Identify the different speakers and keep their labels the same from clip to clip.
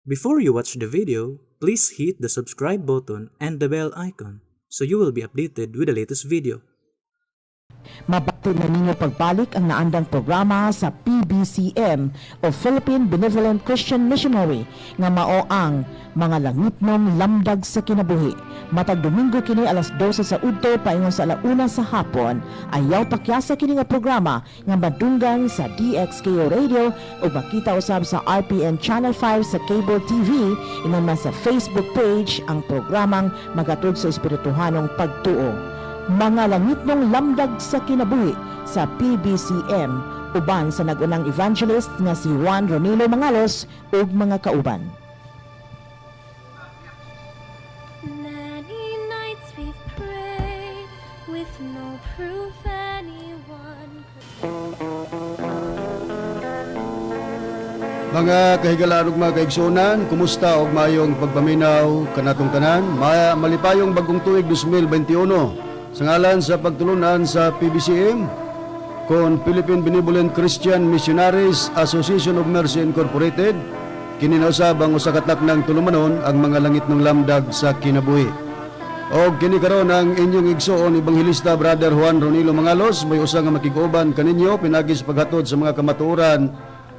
Speaker 1: Before you watch the video, please hit the subscribe button and the bell icon so you will be updated with the latest video.
Speaker 2: Mabati na ninyo pagbalik ang naandang programa sa PBCM o Philippine Benevolent Christian Missionary nga mao ang Mga Langitnong Lamdag sa Kinabuhi. Matag Domingo kini alas 12 sa udto paingon sa alauna sa hapon. Ayaw pakyasa kini nga programa nga madunggan sa DXKO Radio o makita usab sa RPN Channel 5 sa Cable TV, ingon man sa Facebook page, ang programang magatod sa espirituhanong pagtuo. Mga Langitnong Lamdag sa Kinabuhi sa PBCM, uban sa nagunang evangelist nga si Juan Ronilo Mangalos ug mga kauban.
Speaker 3: Many nights we've prayed with no proof anyone could.
Speaker 4: Mga kahigalaan ug mga kaigsuonan, kumusta og maayong pagpaminaw kanatong tanan? Malipayong bagong tuig 2021. Sa ngalan sa pagtulunan sa PBCM, kon Philippine Benevolent Christian Missionaries Association of Mercy Incorporated, kini na usab ang usa ka taknang tulumanon, ang Mga Langitnong Lamdag sa Kinabuhi. Og kini karon ang inyong igsoon, Ebanghelista Brother Juan Ronilo Mangalos, may usa nga makig-uban kaninyo pinagi sa paghatod sa mga kamatuoran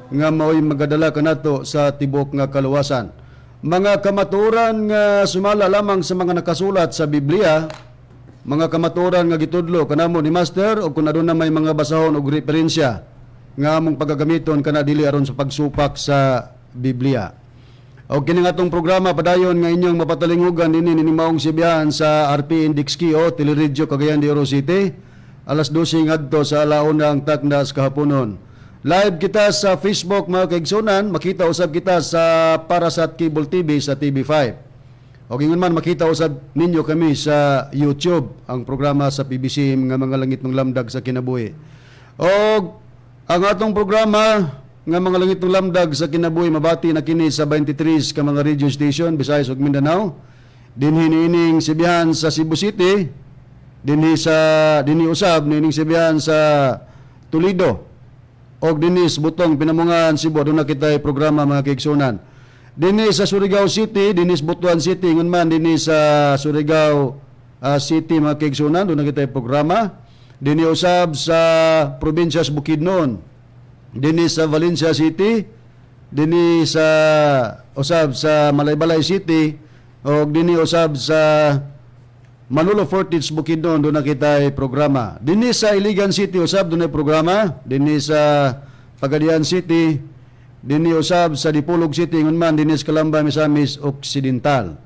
Speaker 4: nga mao'y magadala kanato sa tibok nga kaluwasan. Mga kamatuoran nga sumala lamang sa mga nakasulat sa Biblia, mga kamatuoran nga gitudlo kanamo ni Master o kung aduna may mga basahon og referensya nga among pagagamiton kana dili aron sa pagsupak sa Biblia. O kini nga atong programa padayon nga inyong mapatalinghugan dinhi nining maong sibihan sa RPN DXKO Teleradyo Cagayan de Oro City, alas 12 ngadto sa alauna ang takna sa kahaponon. Live kita sa Facebook, mga kaigsunan, makita usab kita sa Parasat Cable TV sa TV5. O ingon man makita usab ninyo kami sa YouTube, ang programa sa PBC nga Mga Langitnong Lamdag sa Kinabuhi. O ang atong programa nga Mga Langitnong Lamdag sa Kinabuhi mabati na kini sa 23 ka mga radio station, Visayas ug Mindanao. Dinhi niining sibihan sa Cebu City, dinhi usab niining sibihan sa Toledo og dinhi sa Butong, Pinamungahan, Cebu, aduna kitay programa, mga kaigsunan. Dinhi sa Surigao City, dinhi sa Butuan City, ingon man dinhi sa Surigao City, mga kaigsunan, aduna kitay programa. Dinhi usab sa probinsya sa Bukidnon. Dinhi sa Valencia City, dinhi sa usab sa Malaybalay City og dinhi usab sa Manolo Fortich, Bukidnon, duna kitay programa. Dinhi sa Iligan City usab dunay programa, dinhi sa Pagadian City, dinhi usab sa Dipolog City, ingon man dinhi sa Calamba, Misamis Occidental.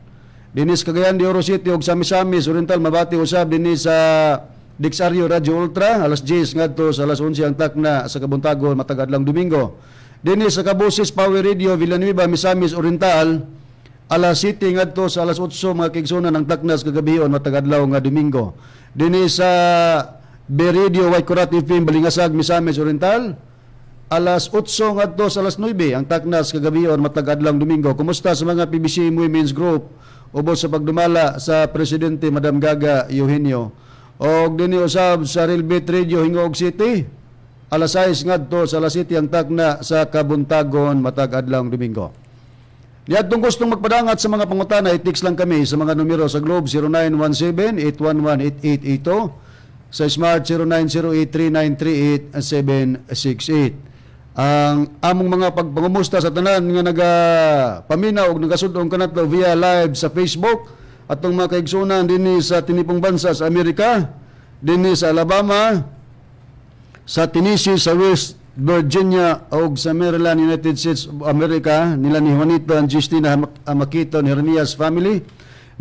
Speaker 4: Dinhi sa Cagayan de Oro City ug sa Misamis Oriental mabati usab dinhi sa Dixario Radio Ultra alas 10 ngadto sa alas 11 ang takna sa kabuntagon matag adlawng Domingo. Dinhi sa Kabusis Power Radio, Villanueva, Misamis Oriental, alas 7 ngadto sa alas 8, mga kaigsunan, ang taknas kagabion matag adlaw nga Domingo. Dinhi sa B Radio White Kurat FM, Balingasag, Misamis Oriental, alas 8 ngadto sa alas 9 ang taknas kagabion matag adlaw Domingo. Kumusta sa mga PBC Women's Group ubos sa pagdumala sa presidente Madam Gaga Eugenio. Og dinhi usab sa Relbit Radio, Gingoog City, alas 6 ngadto sa alas 7 ang takna sa kabuntagon matag adlaw Domingo. Niadtong gustong magpadangat sa mga pangutana, i-text lang kami sa mga numero sa Globe 0917-811-8882, sa Smart 0908-3938-768. Ang among mga pagpangumusta sa tanan nga nagapaminaw og nagasud-ong kanato via live sa Facebook, atong mga kaigsunan dinhi sa tinipong bansa sa Amerika, dinhi sa Alabama, sa Tennessee, sa West Virginia ug sa Maryland, United States of America, nila ni Juanito and Justina Makito ni Hermias family,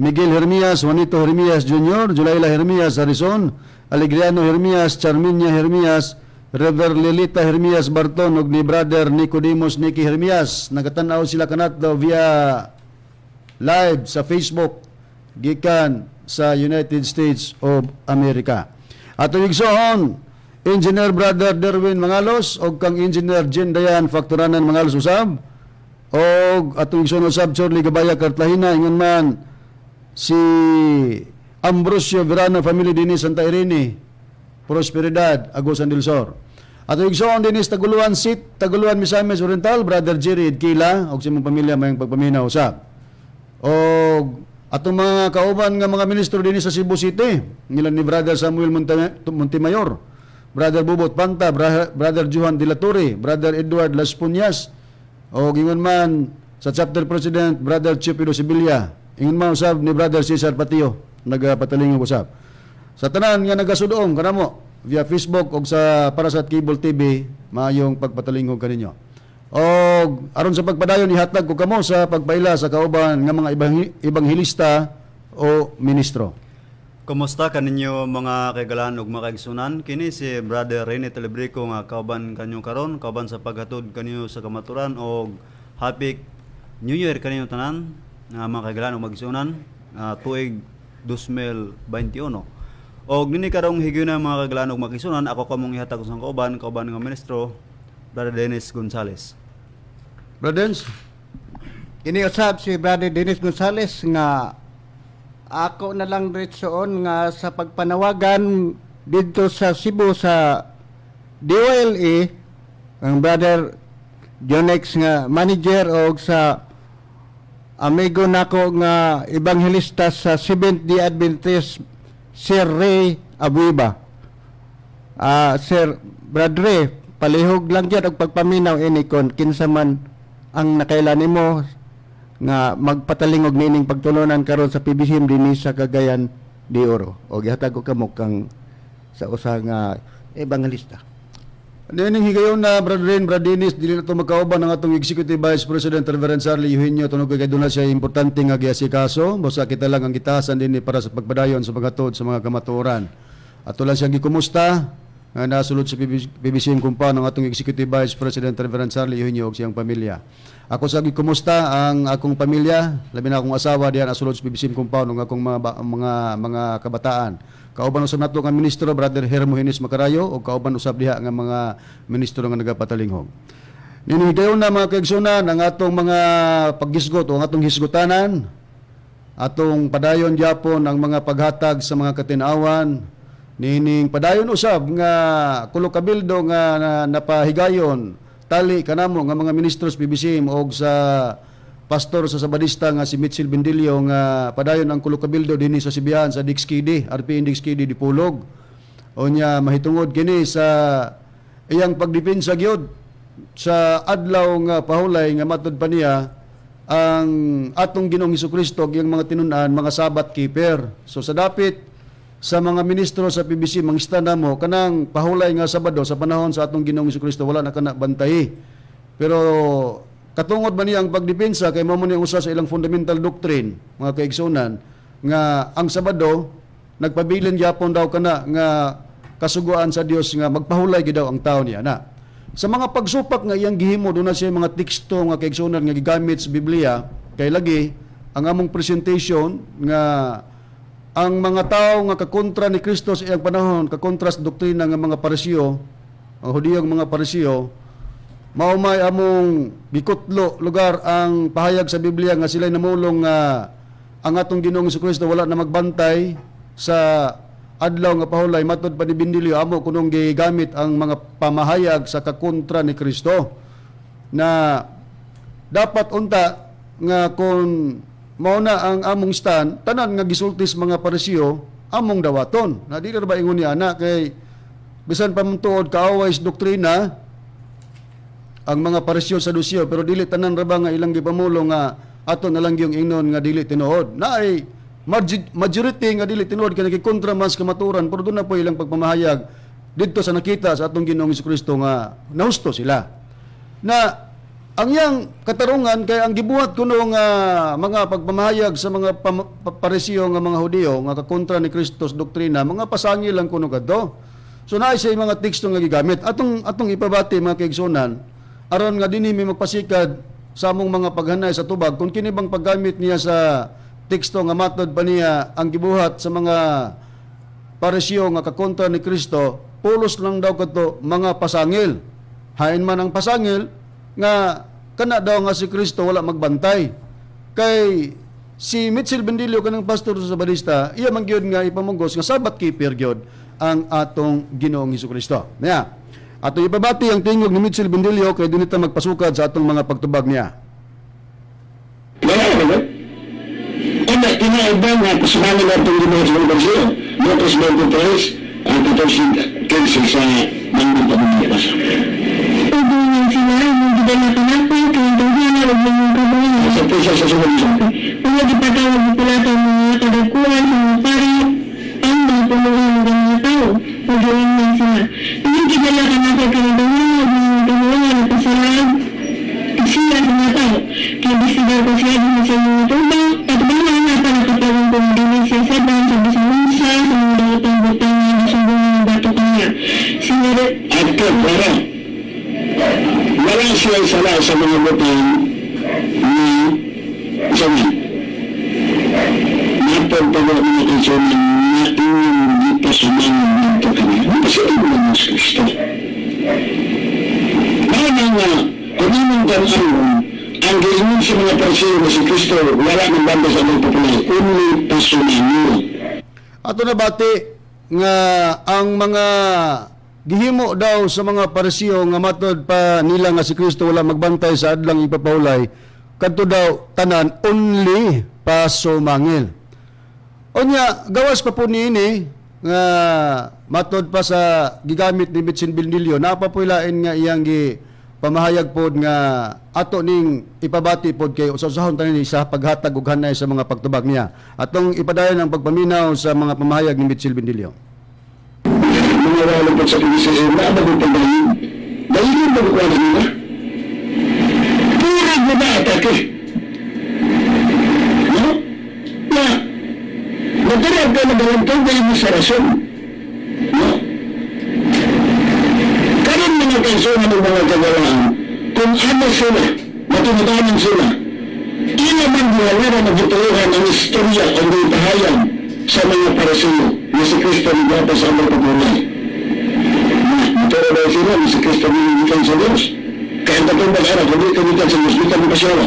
Speaker 4: Miguel Hermias, Juanito Hermias Jr., Julaila Hermias Harrison, Alegriano Hermias, Charminia Hermias, Rever Lilita Hermias Barton ug ni Brother Nicodemus Nicky Hermias. Nagatan-aw sila kanato via live sa Facebook gikan sa United States of America. Atong igsoon, Engineer Brother Derwin Mangalos og kang Engineer Jen Dayan Fakturanan Mangalos usab og atong igsoon usab Charlie Gabaya Cartagena, ingon man si Ambrosio Verano family dinhi Santa Irene, Prosperidad, Agusan del Sur. Ato igsoon dinhi sa Taguluan Seat, Taguluan, Misamis Oriental, Brother Jerry Edkila ug sa imong pamilya, mayong pagpaminaw usab. Og atong mga kauban nga mga ministro dinhi sa Cebu City, nila ni Brother Samuel Montemayor, Brother Bubot Panta, Brother Johan De La Torre, Brother Edward Las Puñas, o ingon man sa chapter president Brother Chipido Sibilia, ingon man usab ni Brother Cesar Patio, nagapatalingog usab. Sa tanan nga nagasudong kanamo via Facebook og sa para sa Cable TV, maayong pagpatalingog kaninyo. Og aron sa pagpadayon, ihatag ko kamo sa pagpaila sa kauban nga mga ebanghilista o ministro.
Speaker 5: Kumusta kaninyo, mga kaigalan ug mga kaigsunan? Kini si Brother Rene Telebrico nga kauban kanyo karon, kauban sa paghatod kanyo sa kamaturan, og Happy New Year kaninyo tanan nga mga kaigalan ug magsunan, tuig 2021. Og nini karong higayuna, mga kaigalan ug magisunan, ako kamong ihatag sa kauban kauban nga ministro, Brother Dennis Gonzales.
Speaker 4: Brother Dennis.
Speaker 6: Kini usab si Brother Dennis Gonzales nga ako na lang diretsoon nga sa pagpanawagan didto sa Cebu sa DOLE, ang Brother Jonex nga manager, og sa amigo nako nga ebanghelista sa Seventh Day Adventist, Sir Ray Abuiba. Sir Brad Ray, palihog lang gyud og pagpaminaw ini kon kinsa man ang nakaila nimo nga magpatalingog niining pagtulunan karon sa PBCM dinhi sa Cagayan de Oro. O gihatag ko kamo kang sa usa nga ebanghelista.
Speaker 4: Niining higayon na, Brother Ren, Brother Dennis, dili na ito magkauban ang atong Executive Vice President Reverend Charlie Eugenio tungod kay duna siya importante nga giasikaso. Basta kita lang ang gitasan dinhi para sa pagpadayon sa paghatod sa mga kamatuoran. Ato lang siyang gikumusta nga nasulod sa PBCM compound ng atong Executive Vice President Reverend Charlie Eugenio ug siyang pamilya. Ako sa gikumusta ang akong pamilya, labi na akong asawa diyan asulod sa PBCM compound ug akong mga ba- mga mga kabataan. Kauban usab nato nga ministro Brother Hermogenes Macarayo ug kauban usab diha nga mga ministro nga nagapatalinghog. Nini higayon na, mga kaigsunan, ang atong mga paghisgot o ang atong hisgutanan, atong padayon gyapon ang mga paghatag sa mga katinawan nining padayon usab nga kulo kabildo nga napahigayon tali kanamo nga mga ministros PBCM og sa pastor sa Sabadista nga si Mitchell Bendilio nga padayon ang kulo kabildo dinhi sa Sibian sa Dixkidi, RPN Dixkidi Dipolog. Unya mahitungod kini sa iyang pagdepensa gyud sa adlaw nga pahulay nga matud pa niya ang atong Ginoong Hesukristo ug iyang mga tinun-an mga Sabbath keeper. So sa dapit sa mga ministro sa PBC mangista namo kanang pahulay nga Sabado sa panahon sa atong Ginoong Hesukristo, wala na kana bantay. Pero katungod man niya ang pagdepensa kay mao man ni usa sa ilang fundamental doctrine, mga kaigsunan, nga ang Sabado nagpabilin gyapon daw kana nga kasuguan sa Dios nga magpahulay gid daw ang tao niya na. Sa mga pagsupak nga iyang gihimo, doon na siya mga teksto nga kaigsunan nga gigamit sa Biblia, kay lagi ang among presentation nga ang mga tao nga kakontra ni Kristo sa iyang panahon, kakontra sa doktrina nga mga Pariseo, ang Hudiyong mga Pariseo, mao may among gikutlo lugar ang pahayag sa Biblia nga sila'y namulong nga ang atong Ginoong Kristo wala na magbantay sa adlaw nga pahulay. Matod pa ni Bindilio, amo kunong gigamit ang mga pamahayag sa kakontra ni Kristo na dapat unta nga kung mao na ang among stand, tanan nga gisultis mga Pariseo among dawaton na dili ra ba ingon niya ana, kay bisan pa man tuod kaaway sa doktrina ang mga Pariseo sa Saduseo, pero dili tanan ra ba nga ilang gipamulong nga ato na lang yung ingnon nga dili tinuod. Naay majority nga dili tinuod kay nakikontra man sa kamaturan, pero doon na po ilang pagpamahayag didto sa nakita sa atong Ginoong Kristo nga nahusto sila na ang iyang katarungan, kay ang gibuhat kuno nga mga pagpamahayag sa mga Pariseo nga mga Hudiyo nga kakontra ni Kristo sa doktrina, mga pasangil lang kuno kadto. So naay siya mga teksto nga gigamit atong atong ipabati, mga kaigsunan, aron nga dinhi mi magpasikad sa among mga paghanay sa tubag kung kini bang paggamit niya sa teksto nga matod pa niya ang gibuhat sa mga Pariseo nga kakontra ni Kristo, pulos lang daw kadto mga pasangil. Hain man ang pasangil nga kana daw nga si Kristo wala magbantay. Kay si Mitchell Bendilio, kanang pastor sa Sabadista, iya man gyud nga ipamugos nga Sabbath keeper gyud ang atong Ginoong Hesukristo. Nya. Ato ipabati ang tingog ni Mitchell Bendilio kay dinita magpasukad sa atong mga pagtubag niya.
Speaker 7: Wala, di ba? Ano, tinaiba nga, kasama na itong ginawa sa Brasil, Lucas 23, ang 14, 15 sa Mandang Pamilya.
Speaker 8: Ubuhin sila, imong gidala kanako, kay dughan ug inyong kabayan.
Speaker 7: Sa pusa sa sunod sa
Speaker 8: Unya gipatawag ni Pilato ang mga kadagkuhan sa mga pari, ang mga puluhan ng mga tao, ug giingnan sila. Imong gidala kanako, kay dughan ug inyong kabayan, nagpasalag siya sa mga tao. Kay bisigar ko siya dinhi sa inyong tubang, at bahala na para kapag kung dili siya sa ban sa bisan unsa sa mga daotang butang nga gisumbong nga bato kaniya. Siya
Speaker 7: At para, wala siya sala sa mga butang ni Sabi, napagpagawa mga kansunan na inyong gipasumangan dito kami. Kasi ito naman si Kristo. Kaya nga, kung anong tanawon, ang giingon sa mga parsiyo na si Kristo, wala ng banda sa aming populay, only pasumangan.
Speaker 4: Ato nabati nga ang mga gihimo daw sa mga Parisiyo nga matod pa nila nga si Kristo wala magbantay sa adlang ipapahulay kadto daw tanan only pasumangil. Unya gawas pa po niini nga matod pa sa gigamit ni Mitsin Bindilio, napapuilain nga iyang gi pamahayag pod nga ato ning ipabati pod kay usa-usahon tanin ni sa paghatag og hanay sa mga pagtubag niya. Atong ipadayon ang pagpaminaw sa mga pamahayag ni Mitchell Bindilio.
Speaker 7: Mga wala po sa PBCM, na ba kong pagdayin? Dayin ba ko nila? Pura mo ba atake? No? Na, magarag ka nagalantong kayo mo sa rason. No? Karon mga kansunan ng mga kagalaan, kung ano sila, matinutanan sila, ila man gihalira na gitulohan ang istorya o gipahayag sa mga parasiyo na si Kristo ni Gapa sa amang pagulay. Na, maturo ba sila na si Kristo ni gikan sa Diyos? Kaya ang tatong pag-aral, hindi ka gikan sa Diyos, di ka mapasyawa.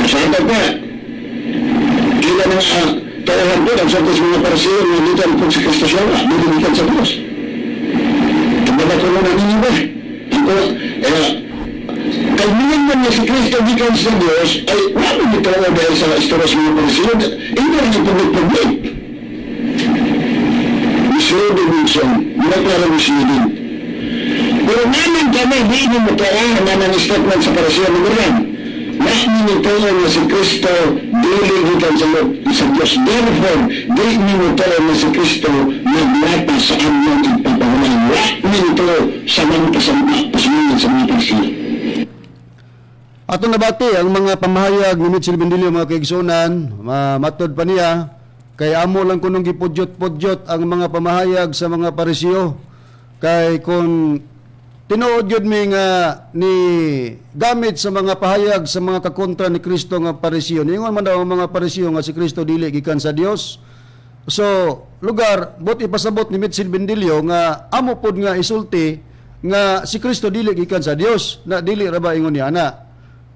Speaker 7: Sa antag pa, ila ng tauhan po, ang sa mga parasiyo na gikan po si Kristo siya, hindi gikan sa Diyos. Kumbaga ko na ninyo ba? Ito, eh, kalmingan man niya si Kristo gikan sa Diyos, ay wala mo ito dahil sa istorya sa mga parisiyo, hindi rin yung public-public. Misleading minsan, wala klaro misleading. Pero naman kami, hindi mo taon na ng statement sa parisiyo ng Iran. Namin ito na si Kristo dili gikan sa Diyos. Therefore, di mo taon na si Kristo naglata sa among ipapahulay. Wala ito sa mga kasama, pasumungan sa mga parisiyo.
Speaker 4: Ato nabati ang mga pamahayag ni Mitchell Bendilio, mga kaigsunan, matod pa niya kay amo lang kunong gipudyot-pudyot ang mga pamahayag sa mga Parisiyo kay kung tinuod gyud mi nga ni gamit sa mga pahayag sa mga kakontra ni Kristo nga Parisiyo, niingon man daw ang mga Parisiyo nga si Kristo dili gikan sa Dios. So, lugar, but ipasabot ni Mitchell Bendilio nga amo pod nga isulti nga si Kristo dili gikan sa Dios, na dili ra ba ingon niya ana.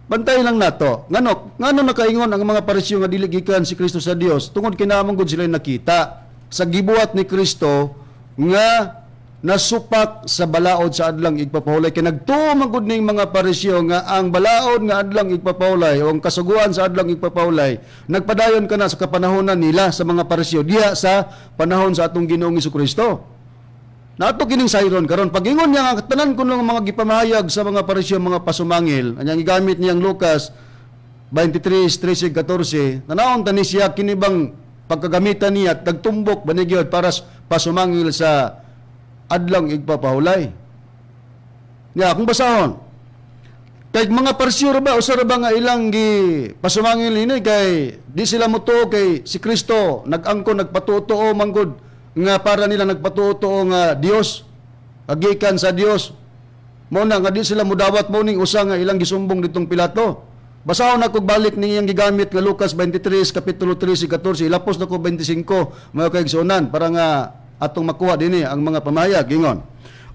Speaker 4: Bantay lang nato. Ngano ngano nakaingon ang mga Pariseo nga dili gikan si Kristo sa Dios? Tungod kay naamong gud sila nakita sa gibuhat ni Kristo nga nasupak sa balaod sa adlang igpapahulay, kay nagtuo man gud ning mga Pariseo nga ang balaod nga adlang igpapahulay o ang kasuguan sa adlang igpapahulay nagpadayon kana sa kapanahonan nila sa mga Pariseo diha sa panahon sa atong Ginoong Kristo. Nato kining sayron karon pagingon niya nga tanan kuno nga mga gipamahayag sa mga Pariseo mga pasumangil, anyang gigamit niyang Lucas 23:13 14, tanawon tani siya kini bang pagkagamitan niya at nagtumbok ba ni gyud para pasumangil sa adlang igpapahulay niya. Kung basahon kay mga Pariseo ra ba, usa ra ba nga ilang gi pasumangil ini kay di sila motuo kay si Kristo nag-angkon, nagpatuotoo manggod nga para nila nagpatuotoo nga Dios, agikan sa Dios, mo na nga di sila mudawat mo ning usa nga ilang gisumbong ditong Pilato. Basahon ako balik ning iyang gigamit nga Lucas 23 kapitulo 13 14, ilapos nako 25, mga kaigsuonan, para nga atong makuha dinhi ang mga pamahayag. Ingon,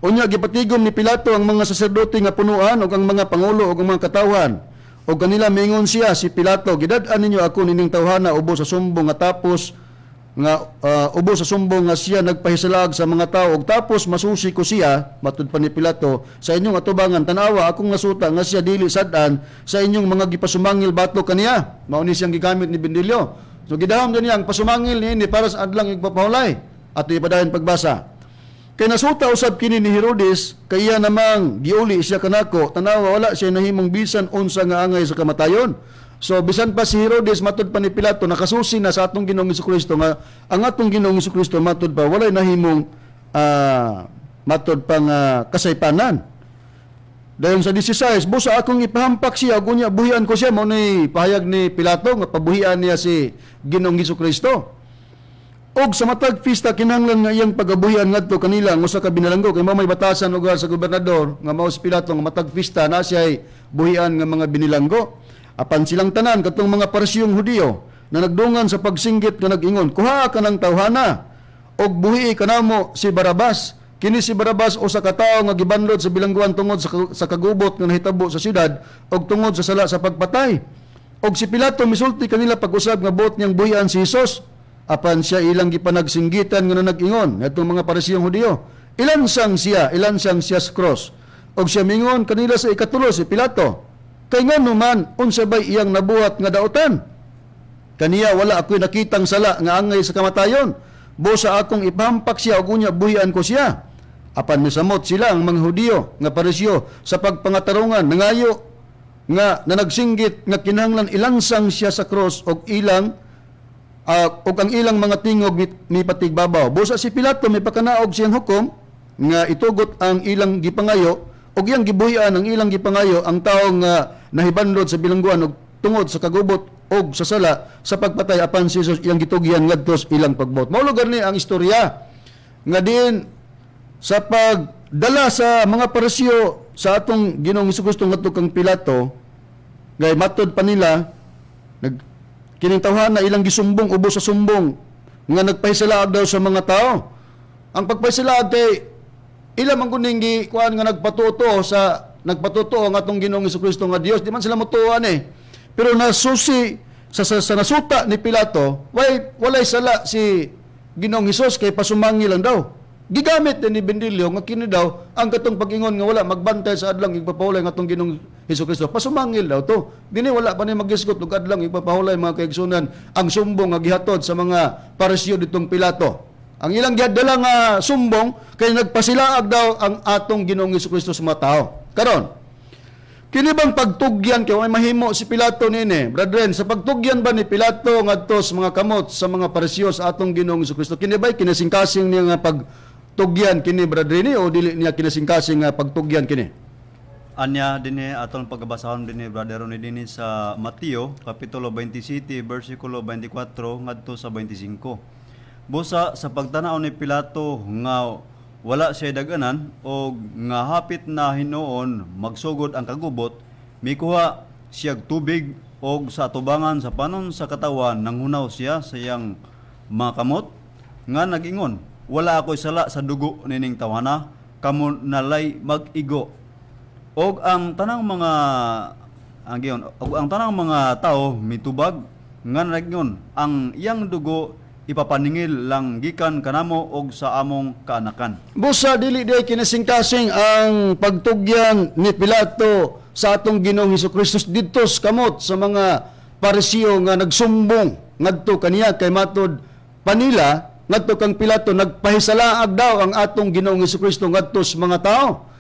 Speaker 4: unya gipatigom ni Pilato ang mga saserdote nga punuan ug ang mga pangulo ug ang mga katawhan. Ug kanila mingon siya si Pilato, "Gidad-an ninyo ako nining tawhana ubos sa sumbong nga tapos Nga ubos sa sumbong nga siya nagpahisalaag sa mga tao ug tapos masusi ko siya, matud pa ni Pilato sa inyong atubangan. Tanawa akong nasuta nga siya dili sad-an sa inyong mga gipasumangil batok kaniya. Mao ni siyang gigamit ni Bendilio. So gidahom din niya ang pasumangil niini para sa adlang igpapahulay. Ato ipadayon pagbasa. Kay nasuta usab kini ni Herodes, kay iya namang giuli siya kanako. Tanawa, wala siya nahimong bisan unsa nga angay sa kamatayon. So bisan pa si Herodes, matud pa ni Pilato, nakasusi na sa atong Ginoong Kristo nga ang atong Ginoong Kristo, matud pa, walay nahimong matud pa nga kasaypanan. Dayon sa 16, "Busa akong ipahampak siya, ug unya buhian ko siya." Mao ni pahayag ni Pilato nga pabuhian niya si Ginoong Kristo. Og sa matag pista kinahanglan nga iyang pagabuhian ngadto kanila ang usa ka binalanggo, kay mao may batasan lugar sa gobernador nga mao si Pilato nga matag pista na siya buhian nga mga binilanggo. Apan silang tanan, katong mga Parisiyong Hudiyo na nagdungan sa pagsinggit nga nag-ingon, "Kuha ka ng tawhana og buhii kanamo si Barabas." Kini si Barabas usa ka tawo nga gibanlod sa bilangguan tungod sa kagubot nga nahitabo sa syudad og tungod sa sala sa pagpatay. Og si Pilato misulti kanila pag-usab nga buot niyang buhian si Hesus. Apan siya ilang gipanagsinggitan nga nag-ingon, ngadtong mga Parisiyong Hudiyo, "Ilansang siya, ilansang siya sa cross." Og siya mingon kanila sa ikatulo, si Pilato, "Kay ngano man, unsa bay iyang nabuhat nga dautan? Kaniya wala ako'y nakitang sala nga angay sa kamatayon. Busa akong ipahampak siya ug unya buhian ko siya." Apan misamot sila ang mga Hudiyo nga Parisyo sa pagpangatarungan, nangayo nga nanagsinggit nga kinahanglan ilansang siya sa cross og ilang ug ang ilang mga tingog mipatigbabaw. Busa si Pilato may pakanaog siyang hukom nga itugot ang ilang gipangayo, ug iyang gibuhian ang ilang gipangayo, ang tawo nga nahibanlod sa bilangguan og tungod sa kagubot og sa sala sa pagpatay, apan si Jesus iyang gitugyan ngadto sa ilang pagbuot. Mao lugar ni ang istorya nga diin sa pagdala sa mga Parisyo sa atong Ginoong Hesus ngadto kang Pilato, gay matod pa nila nag kining tawhana ilang gisumbong ubos sa sumbong nga nagpahisalaag daw sa mga tao. Ang pagpahisalaag kay ila man kuning gi kuan nga nagpatuto ang atong Ginoong Kristo nga Dios, di man sila motuan eh. Pero nasusi sa nasuta ni Pilato, walay sala si Ginoong Hesus kay pasumangil lang daw. Gigamit din ni Bendilio nga kini daw ang katong pag-ingon nga wala magbantay sa adlang igpapahulay nga atong Ginoong Hesus Kristo. Pasumangil daw to. Dini wala pa ni magisgot og adlang igpapahulay, mga kaigsunan, ang sumbong nga gihatod sa mga Parisyo ditong Pilato. Ang ilang giadala nga sumbong kay nagpasilaag daw ang atong Ginoong Hesus Kristo sa mga tao. Karon, kini bang pagtugyan, kay may mahimo si Pilato niini, brethren, sa pagtugyan ba ni Pilato ngadto sa mga kamot sa mga Parisyo sa atong Ginoong Kristo, kini ba'y kinasingkasing niya nga pagtugyan kini, brethren, o dili niya kinasingkasing nga pagtugyan kini?
Speaker 5: Anya dinhi atong pagkabasahon dinhi, Brother Ronnie, dinhi sa Mateo kapitulo 27 bersikulo 24 ngadto sa 25. Busa sa pagtanaw ni Pilato nga wala siya daganan og nga hapit na hinuon magsugod ang kagubot, mikuha siyag tubig og sa atubangan sa panon sa katawan nanghunaw siya sa iyang mga kamot nga nag-ingon, "Wala ako'y sala sa dugo nining tawhana, kamo nalay mag-igo." Og ang tanang mga ang giyon, og ang tanang mga tao mitubag nga nag-ingon, "Ang iyang dugo ipapaningil lang gikan kanamo og sa among kaanakan."
Speaker 4: Busa dili diay kinasingkasing ang pagtugyan ni Pilato sa atong Ginoong Hesus Kristo didto sa kamot sa mga Pariseo nga nagsumbong ngadto kaniya, kay matod panila ngadto kang Pilato nagpahisalaag daw ang atong Ginoong Hesus Kristo ngadto sa mga tao.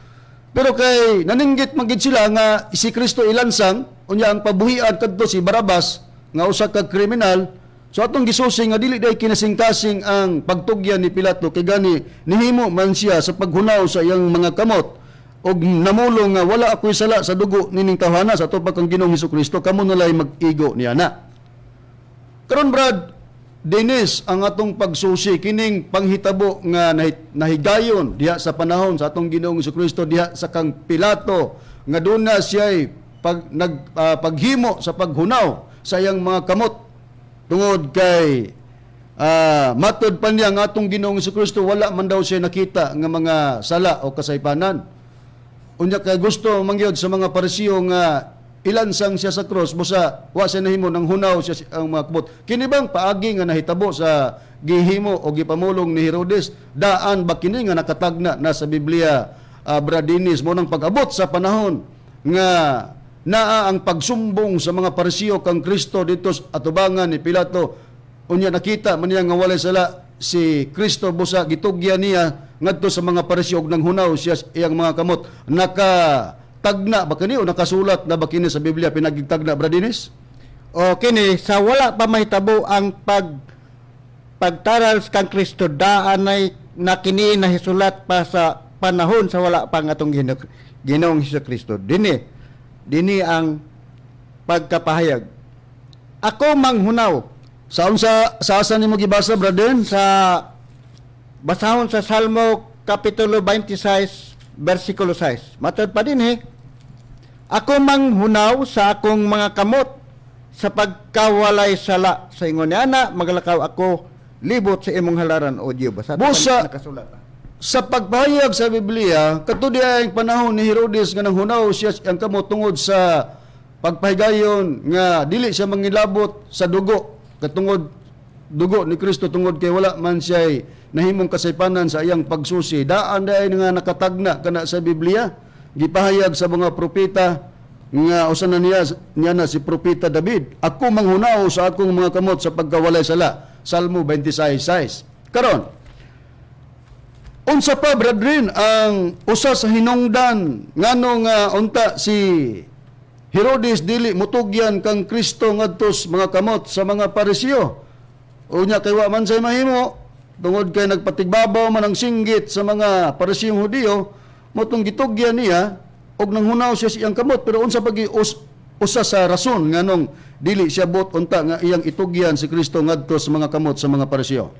Speaker 4: Pero kay naninggit man gid sila nga si Kristo ilansang, unya ang pabuhian kadto si Barabas nga usa ka kriminal. So atong gisusi nga dili day kinasingkasing ang pagtugyan ni Pilato, kay gani nihimo man siya sa paghunaw sa iyang mga kamot og namulong nga wala ako'y sala sa dugo nining tawhana, sa atubang kang Ginoong Kristo, kamo nalay mag-igo niya na. Karon, Brad Dennis, ang atong pagsusi kining panghitabo nga nahigayon diha sa panahon sa atong Ginoong Kristo diha sa kang Pilato nga duna siya'y paghimo sa paghunaw sa iyang mga kamot tungod kay matod pa niya ang atong Ginoong Kristo wala man daw siya nakita nga mga sala o kasaypanan. Unya kay gusto mangyod sa mga Parisiyo nga ilansang siya sa cross, busa wa siya nahimo nang hunaw siya ang mga kamot. Kini bang paagi nga nahitabo sa gihimo o gipamulong ni Herodes. Daan ba kini nga nakatagna na sa Biblia, Brad Dennis, mo nang pag-abot sa panahon nga naa ang pagsumbong sa mga Pariseo kang Kristo dito sa atubangan ni Pilato, unya nakita man niya nga walay sala si Kristo, busa gitugyan niya ngadto sa mga Pariseo og nanghunaw siya sa iyang mga kamot? Nakatagna ba kini o nakasulat na ba kini sa Biblia pinagitagna, Brad Dennis?
Speaker 6: O kini sa wala pa mahitabo ang pagtaral kang Kristo, daan ay na kini nahisulat pa sa panahon sa wala pa ang atong Ginoong Hesus Kristo. Dini dini ang pagkapahayag. Ako manghunaw.
Speaker 4: Sa unsa, sa asa nimo gibasa, Brad Den?
Speaker 6: Sa basahon sa Salmo kapitulo 26 versikulo 6. Matod pa din eh. Ako manghunaw sa akong mga kamot sa pagkawalay sala sa ingon ni ana, magalakaw ako libot sa imong halaran, o Dios. Sa nakasulat.
Speaker 4: Sa pagpahayag sa Biblia, kadto ang panahon ni Herodes nga nanghunaw siya ang kamot tungod sa pagpahigayon nga dili siya mangilabot sa dugo katungod dugo ni Kristo, tungod kay wala man siya nahimong kasaypanan sa iyang pagsusi. Daan dai nga nakatagna kana sa Biblia, gipahayag sa mga propeta nga usa na niya niya na si propeta David. Ako manghunaw sa akong mga kamot sa pagkawalay sala. Salmo 26:6. Karon, unsa pa, brethren, ang usa sa hinungdan ngano nga unta si Herodes dili mutugyan kang Kristo ngadto sa mga kamot sa mga Pariseo? Unya kay wa man say mahimo tungod kay nagpatigbabaw man ang singgit sa mga Pariseyong Hudiyo, motong gitugyan niya og nanghunaw siya sa iyang kamot. Pero unsa pagi usa sa rason nganong dili siya buot unta nga iyang itugyan si Kristo ngadto sa mga kamot sa mga Pariseo?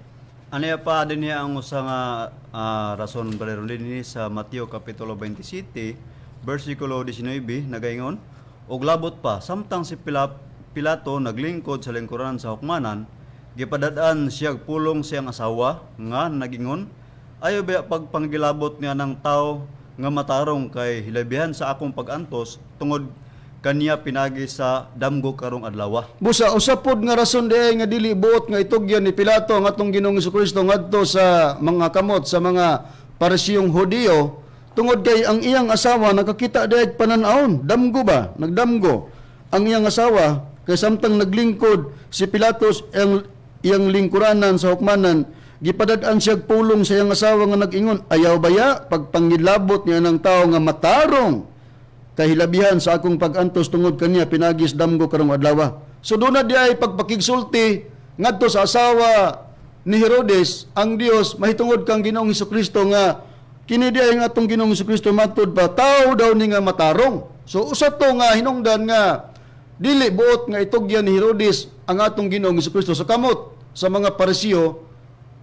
Speaker 5: Ano pa din niya ang usa nga rason, Brother dinhi sa Mateo kapitulo 27 versikulo 19, nagaingon, "Og labot pa samtang si Pilato naglingkod sa lingkuran sa hukmanan, gipadad-an siya og pulong siyang asawa nga nagingon, 'Ayo ba pagpangilabot niya ng tao nga matarong kay hilabihan sa akong pagantos tungod kaniya pinagi sa damgo karong adlaw.'"
Speaker 4: Busa usa pod nga rason diay nga dili buot nga itugyan ni Pilato ang atong Ginoong Kristo ngadto sa mga kamot sa mga Parisiyong Hudiyo tungod kay ang iyang asawa nakakita diay panan-awon, damgo ba, nagdamgo ang iyang asawa kay samtang naglingkod si Pilatos ang iyang lingkuranan sa hukmanan, gipadad-an siya og pulong sa iyang asawa nga nag-ingon, "Ayaw baya pagpangilabot niya ng tao nga matarong kahilabihan sa akong pag-antos tungod kaniya pinagis damgo karong adlaw." So doon na di ay pagpakigsulti ngadto sa asawa ni Herodes ang Dios mahitungod kang Ginoong Kristo nga kini di ay nga atong Ginoong Kristo matud pa tao daw ni nga matarong. So usa to nga hinungdan nga dili buot nga itugyan ni Herodes ang atong Ginoong Kristo sa kamot sa mga Pariseo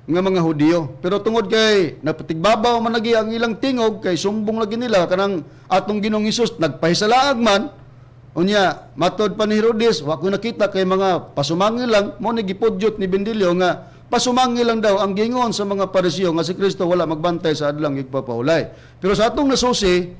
Speaker 4: nga mga Hudiyo. Pero tungod kay napatigbabaw man lagi ang ilang tingog kay sumbong lagi nila kanang atong Ginoong Hesus nagpahisalaag man. Unya, matod pa ni Herodes, wa ko nakita kay mga pasumangil lang, mo ni gipudyot ni Bendilio nga pasumangil lang daw ang gingon sa mga Pariseo nga si Kristo wala magbantay sa adlang igpapahulay. Pero sa atong nasusi,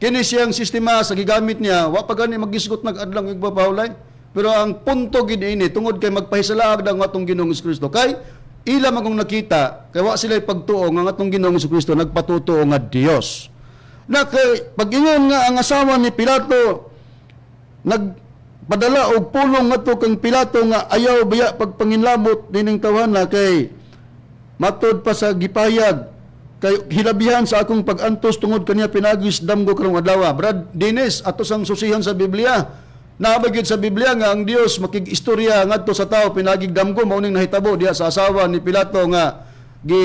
Speaker 4: kini siyang sistema sa gigamit niya, wa pa gani magisgot nag adlang igpapahulay. Pero ang punto gid ini tungod kay magpahisalaag daw ang atong Ginoong Kristo kay ila magong nakita kay wa sila pagtuo nga ang atong Ginoong Kristo nagpatutuo nga Dios. Na kay pag-ingon nga ang asawa ni Pilato nagpadala og pulong ngadto kang Pilato nga ayaw biya pagpanginlamot nining tawhana kay matod pa sa gipayag kay hilabihan sa akong pag-antos tungod kaniya pinagis damgo karong adlaw. Brad Dennis, ato sang susihan sa Biblia. Naa ba gyud sa Biblia nga ang Dios makig-istorya ngadto sa tao pinagig damgo, mao ning nahitabo diha sa asawa ni Pilato nga gi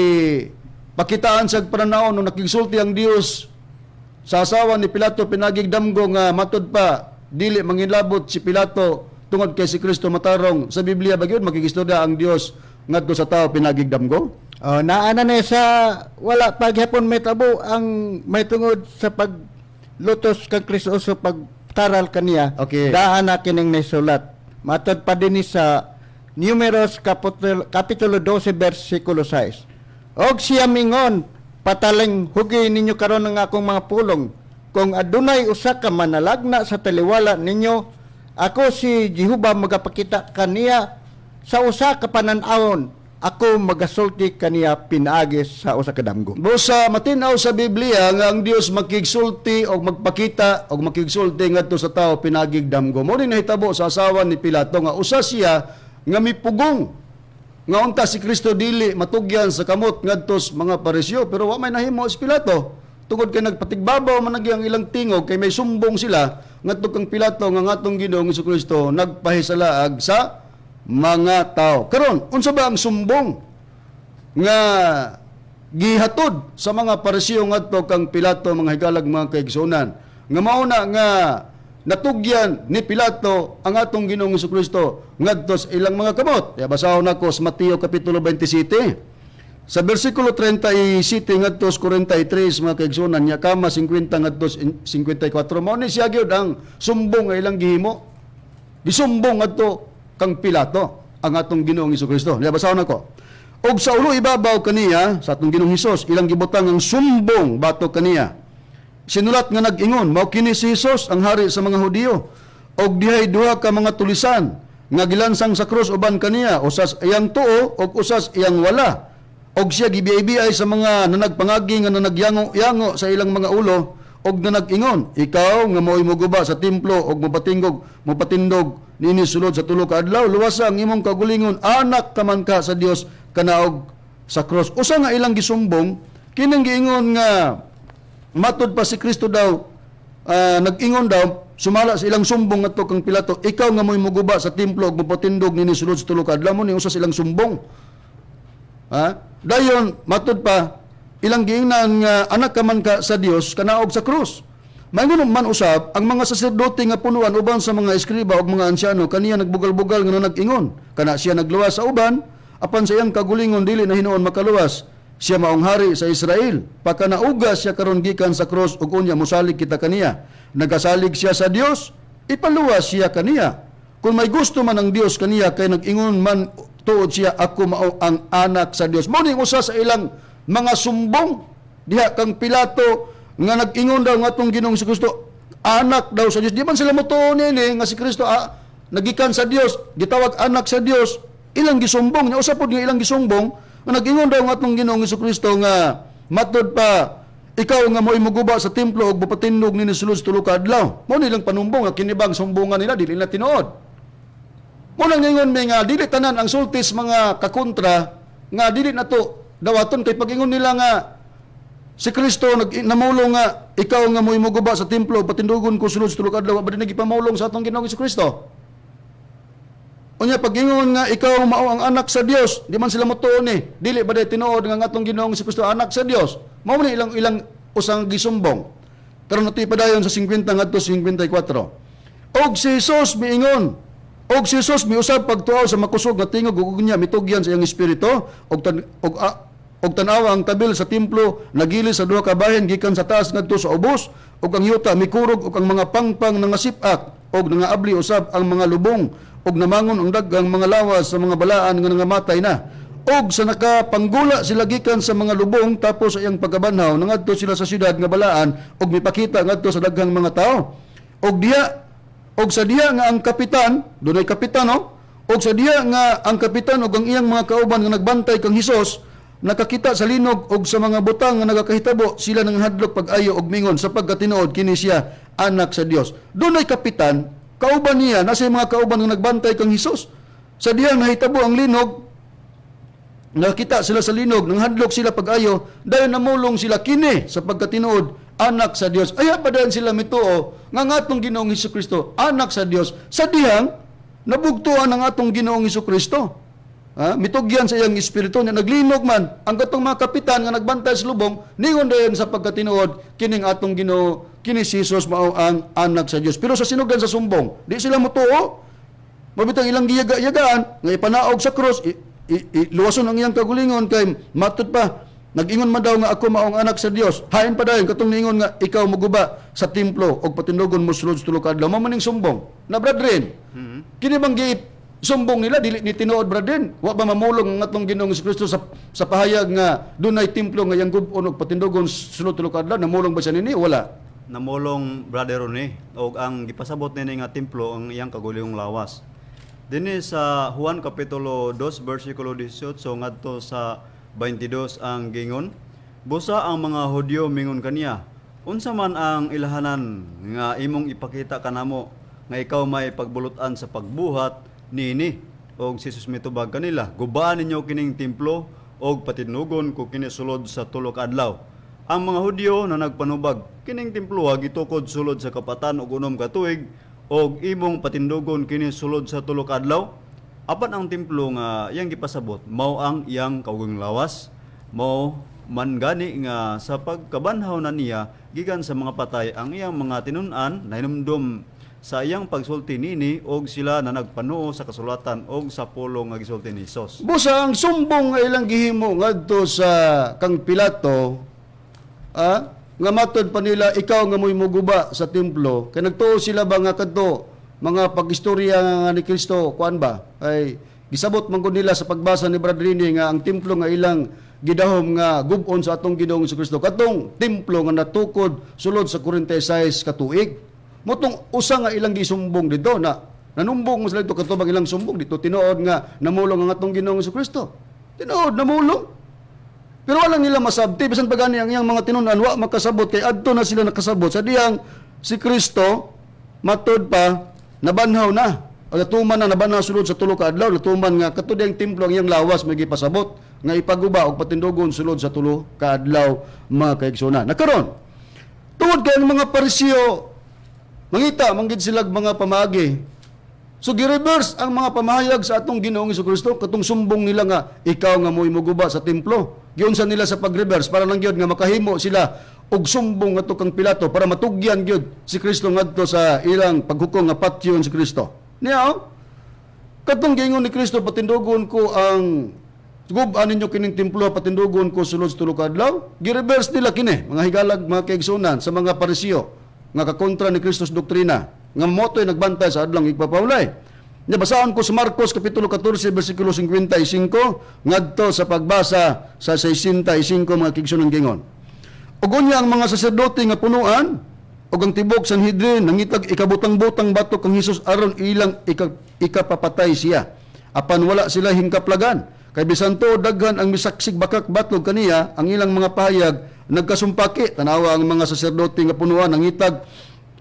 Speaker 4: pakitaan sa pananaw nung nakigsulti ang Dios sa asawa ni Pilato pinagig damgo nga matud pa dili mangilabot si Pilato tungod kay si Kristo matarong? Sa Biblia ba gyud makigistorya ang Dios ngadto sa tao pinagig damgo?
Speaker 6: Oh, naana na sa wala paghapon may tabo ang may tungod sa paglutos kang Kristo sa pagtaral kaniya. Daan na kining nasulat. Matod pa din ni sa Numeros kapitulo 12 versikulo 6. "Og siya mingon, pataling hugi ninyo karon ang akong mga pulong. Kung adunay usa ka manalagna sa taliwala ninyo, ako si Jehova magapakita kaniya sa usa ka panan-awon." Ako magasulti kaniya pinaagi sa usa ka damgo.
Speaker 4: Busa matinaw sa Biblia nga ang Dios makigsulti o magpakita o makigsulti ngadto sa tao pinagig damgo. Mo ni nahitabo sa asawa ni Pilato nga usa siya nga mipugong nga unta si Kristo dili matugyan sa kamot ngadto sa mga Pariseo, pero wa may nahimo si Pilato tungod kay nagpatigbabaw man ang ilang tingog kay may sumbong sila ngadto kang Pilato nga ngatong Ginoong Kristo nagpahisalaag sa mga tao. Karon, unsa ba ang sumbong nga gihatod sa mga Pariseo ngadto kang Pilato, mga higalag, mga kaigsuonan, nga mauna nga natugyan ni Pilato ang atong Ginoong Kristo ngadto sa ilang mga kamot? Ya, basahon nako sa Mateo kapitulo 27 sa bersikulo 37 ngadto sa 43, mga kaigsuonan, nya kama 50 ngadto sa 54. Mao ni siya gyud ang sumbong nga ilang gihimo, gisumbong ngadto kang Pilato ang atong Ginoong Kristo. Ya, basahon nako. Og sa ulo ibabaw kaniya, sa atong Ginoong Hesus, ilang gibutang ang sumbong batok kaniya. Sinulat nga nag-ingon, "Mao kini si Hesus ang hari sa mga Hudiyo." Og dihay duha ka mga tulisan nga gilansang sa krus uban kaniya, usas iyang tuo og usas iyang wala. Og siya gibiay-biay sa mga nanagpangagi nga nanagyango-yango sa ilang mga ulo og nanag-ingon, "Ikaw nga mo'y muguba sa templo og mopatingog mopatindog niini sulod sa 3 ka adlaw, luwasa ang imong kagulingon, anak ka man ka sa Dios, kanaog sa cross." Usa nga ilang gisumbong kining giingon nga matud pa si Kristo daw nag-ingon daw sumala sa ilang sumbong ngadto kang Pilato, "Ikaw nga mo'y muguba sa templo ug mopatindog nini sulod sa 3 ka adlaw." Mo ni usa sa ilang sumbong. Ha? Dayon, matud pa, ilang giingnan nga anak ka man ka sa Dios, kanaog sa krus. Maingon man usab ang mga saserdote nga punuan uban sa mga eskriba ug mga ansyano kaniya, nagbugal-bugal nga nag-ingon, "Kana siya nagluwas sa uban, apan sa iyang kagulingon dili na hinuon makaluwas. Siya maong hari sa Israel. Pakanauga siya karon gikan sa krus ug unya mosalig kita kaniya. Nagasalig siya sa Dios, ipaluwas siya kaniya. Kung may gusto man ang Dios kaniya, kay nag-ingon man tuod siya, 'Ako mao ang anak sa Dios.'" Mao ning usa sa ilang mga sumbong diha kang Pilato nga nag-ingon daw nga atong Ginoong si Kristo anak daw sa Dios. Di man sila motuo nini nga si Kristo nagikan sa Dios, gitawag anak sa Dios. Ilang gisumbong nya, usa pod nga ilang gisumbong nga nag-ingon daw nga atong Ginoong Kristo nga matud pa, "Ikaw nga mo'y muguba sa templo ug mopatindog nini sulod sa 3 ka adlaw." Mao nilang panumbong nga kini bang sumbongan nila dili na tinuod. Mo nang ningon mi nga dili tanan ang sultis mga kakontra nga dili na to dawaton, kay pag-ingon nila nga si Kristo nag namulong nga, "Ikaw nga mo'y muguba sa templo, patindugon ko sulod sa 3 ka adlaw," ba nagipamulong sa atong Ginoong Kristo? Unya pag-ingon nga ikaw mao ang anak sa Dios, di man sila motuo ni. Dili ba day tinuod nga ang atong Ginoong Kristo anak sa Dios? Mao man ilang ilang usang gisumbong. Karon nato ipadayon sa 50 ngadto 54. Og si Jesus miingon, og si Jesus miusab pagtuaw sa makusog nga tingog ug unya mitugyan sa iyang espiritu og tan og a, og tan-awa ang tabil sa templo nagili sa duha ka bahin gikan sa taas ngadto sa ubos, ug ang yuta mikurog ug ang mga pangpang nangasip-ak, ug nangaabli usab ang mga lubong, ug namangon ang daghang mga lawas sa mga balaan nga nangamatay na. Og sa nakapanggula sila gikan sa mga lubong tapos sa iyang pagkabanhaw, nangadto sila sa syudad nga balaan ug mipakita ngadto sa daghang mga tao. Og sa diha nga ang kapitan, dunay kapitan, no, og sa diha nga ang kapitan ug ang iyang mga kauban nga nagbantay kang Hesus nakakita sa linog og sa mga butang nga nagakahitabo, sila nang hadlok pag-ayo og mingon, "Sapagkat tinuod kini siya anak sa Dios." Dunay kapitan, kauban niya, nasa mga kauban nga nagbantay kang Hesus. Sa dihang nahitabo ang linog, nakita sila sa linog, nang hadlok sila pag-ayo, dayon namulong sila, "Kini sapagkat tinuod anak sa Dios." Aya pa dayon sila mituo nga ang atong Ginoong Hesus Kristo anak sa Dios sa dihang nabugtuan ang atong Ginoong Hesus Kristo. Ha? Mitugyan sa iyang espiritu niya, naglinog man ang katong mga kapitan nga nagbantay sa lubong, ningon dayon, "Sapagkat tinuod kining atong Ginoo, kini si Jesus mao ang anak sa Dios." Pero sa sinugdan sa sumbong, di sila motuo. Mabitang ilang giyaga-yagaan nga ipanaog sa krus, luwason ang iyang kagulingon kay matud pa nag-ingon man daw nga, "Ako maong anak sa Dios." Hain pa dayon katong niingon nga, "Ikaw muguba sa templo og patindugon mo sulod sa 3 ka adlaw." Mao maning sumbong. Na, brethren, kini bang gi sumbong nila dili ni tinuod, brethren? Wa ba mamulong ang atong Ginoong Kristo sa pahayag nga dunay templo nga iyang gub-on og patindugon sulod 3 ka adlaw? Namulong ba siya nini? Wala.
Speaker 5: Namulong, Brother Ronnie, og ang gipasabot nini nga templo ang iyang kagulingong lawas. Dinhi sa Juan kapitulo 2 bersikulo 18 ngadto sa 22 ang gingon. Busa ang mga Hudyo mingon kaniya, "Unsa man ang ilahanan nga imong ipakita kanamo nga ikaw may pagbulut-an sa pagbuhat niini?" Og si Jesus mitubag kanila, "Gubaan ninyo kining templo og patinugon ko kini sulod sa 3 ka adlaw." Ang mga Hudyo na nagpanubag, "Kining templo gitukod sulod sa 46 ka tuig og imong patindugon kini sulod sa 3 ka adlaw?" Apan ang templo nga iyang gipasabot mao ang iyang kaugalingong lawas. Mao man gani nga sa pagkabanhaw na niya gikan sa mga patay, ang iyang mga tinun-an nahinumdom sa iyang pagsulti nini, og sila na nagpanuo sa kasulatan og sa pulong nga gisulti ni Hesus.
Speaker 4: Busa ang sumbong nga ilang gihimo ngadto sa kang Pilato, nga matod pa nila, ikaw nga mo'y muguba sa templo, kay nagtuo sila ba nga kadto mga pag-istorya nga ni Kristo kuan ba ay gisabot man gud nila sa pagbasa ni Brad Rini nga ang templo nga ilang gidahom nga gub-on sa atong Ginoong Kristo, katong templo nga natukod sulod sa 46 ka tuig. Motong usa nga ilang gisumbong dito na nanumbong mo sila dito, katubang ilang sumbong dito, tinuod nga namulong ang atong Ginoong Kristo, tinuod namulong. Pero wala nila masabti, bisan pa gani ang iyang mga tinun-an wa makasabot, kay adto na sila nakasabot sa diyang si Kristo matod pa nabanhaw na. O natuman na nabanhaw sulod sa 3 ka adlaw, natuman nga kato diyang templo ang iyang lawas may gipasabot nga ipaguba og patindugon sulod sa 3 ka adlaw, mga kaigsuonan. Nakaron, tungod kay ang mga Pariseo mangita man gid sila mga pamaagi. So gi-reverse ang mga pamahayag sa atong Ginoong Kristo, katong sumbong nila nga ikaw nga mo'y muguba sa templo. Giunsa nila sa pag-reverse para lang gyud nga makahimo sila og sumbong ngadto kang Pilato para matugyan gyud si Kristo ngadto sa ilang paghukom nga patyon si Kristo. Niya oh, katong giingon ni Kristo, "Patindugon ko ang gub-an ninyo kining templo, patindugon ko sulod sa 3 ka adlaw." Gi-reverse nila kini, mga higalag, mga kaigsuonan, sa mga Pariseo nga kakontra ni Kristo's doktrina nga moto'y nagbantay sa Adlong Igpapaulay. Nabasaan ko sa Marcos kapitulo 14 bersikulo 55 ngadto sa pagbasa sa 65, mga kaigsuonan, gingon. Ug unya ang mga saserdote nga punuan ug ang tibok Sanhedrin nangitag ikabutang-butang batok kang Hesus aron ilang ikapapatay siya. Apan wala sila hingkaplagan. Kay bisan tuod daghan ang misaksig bakak batlog kaniya, ang ilang mga pahayag nagkasumpaki. Tanawa ang mga saserdote nga punuan nangitag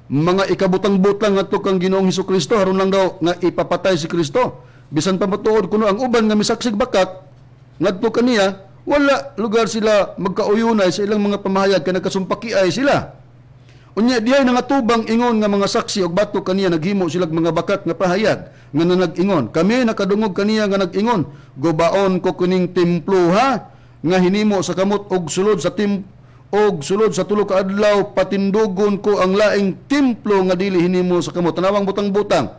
Speaker 4: mga ikabutang-butang ngadto kang Ginoong Hesus Kristo aron lang daw nga ipapatay si Kristo. Bisan pa matuod kuno ang uban nga misaksig bakak ngadto kaniya, wala lugar sila magkauyunay sa ilang mga pamahayag kay nagkasumpaki ay sila. Unya dihay nangatubang ingon nga mga saksi og batok kaniya, naghimo sila mga bakak nga pahayag nga nag-ingon, "Kami nakadungog kaniya nga nag-ingon, 'Gubaon ko kining templo ha nga hinimo sa kamot og sulod sa 3 ka adlaw patindugon ko ang laing templo nga dili hinimo sa kamot.'" Tanawang butang-butang.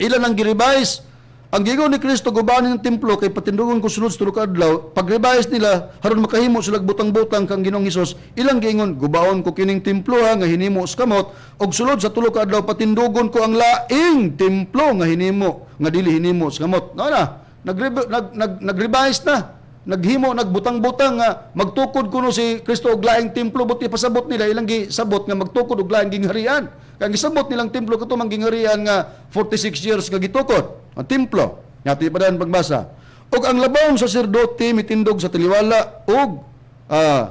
Speaker 4: Ilan ang gi-revise? Ang giingon ni Kristo, "Gubaon ng templo kay patindugon ko sulod sa 3 ka adlaw." Pag-revise nila, haron makahimo sila butang-butang kang Ginoong Hesus, ilang giingon, "Gubaon ko kining templo ha nga hinimo sa kamot og sulod sa 3 ka adlaw patindugon ko ang laing templo nga hinimo nga dili hinimo sa kamot." No na, nag nag nag nag-revise na. Naghimo nagbutang-butang nga magtukod kuno si Kristo og laing templo, buti pasabot nila, ilang gisabot nga magtukod og laing gingharian. Kay ang gisabot nilang templo kato mang gingharian nga 46 years nga gitukod ang templo. Ngati pa dan pagbasa. Og ang labawng saserdote mitindog sa taliwala og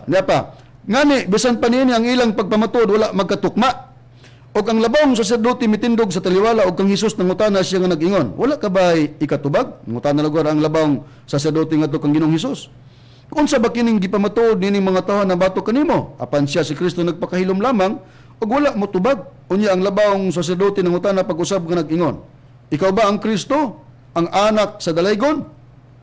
Speaker 4: niya pa. Ngani bisan pa niini ang ilang pagpamatuod wala magkatukma. Og ang labawng saserdote mitindog sa taliwala og kang Hesus nangutana siya nga nag-ingon, "Wala ka ba ikatubag?" Nangutana lugar ang labawng saserdote ngadto kang Ginoong Hesus. "Unsa ba kining gipamatuod nining mga tawo na batok kanimo?" Apan siya si Kristo nagpakahilom lamang ug wala motubag. Unya ang labawng saserdote nangutana pag-usab nga nag-ingon, "Ikaw ba ang Kristo, ang anak sa Dalaygon?"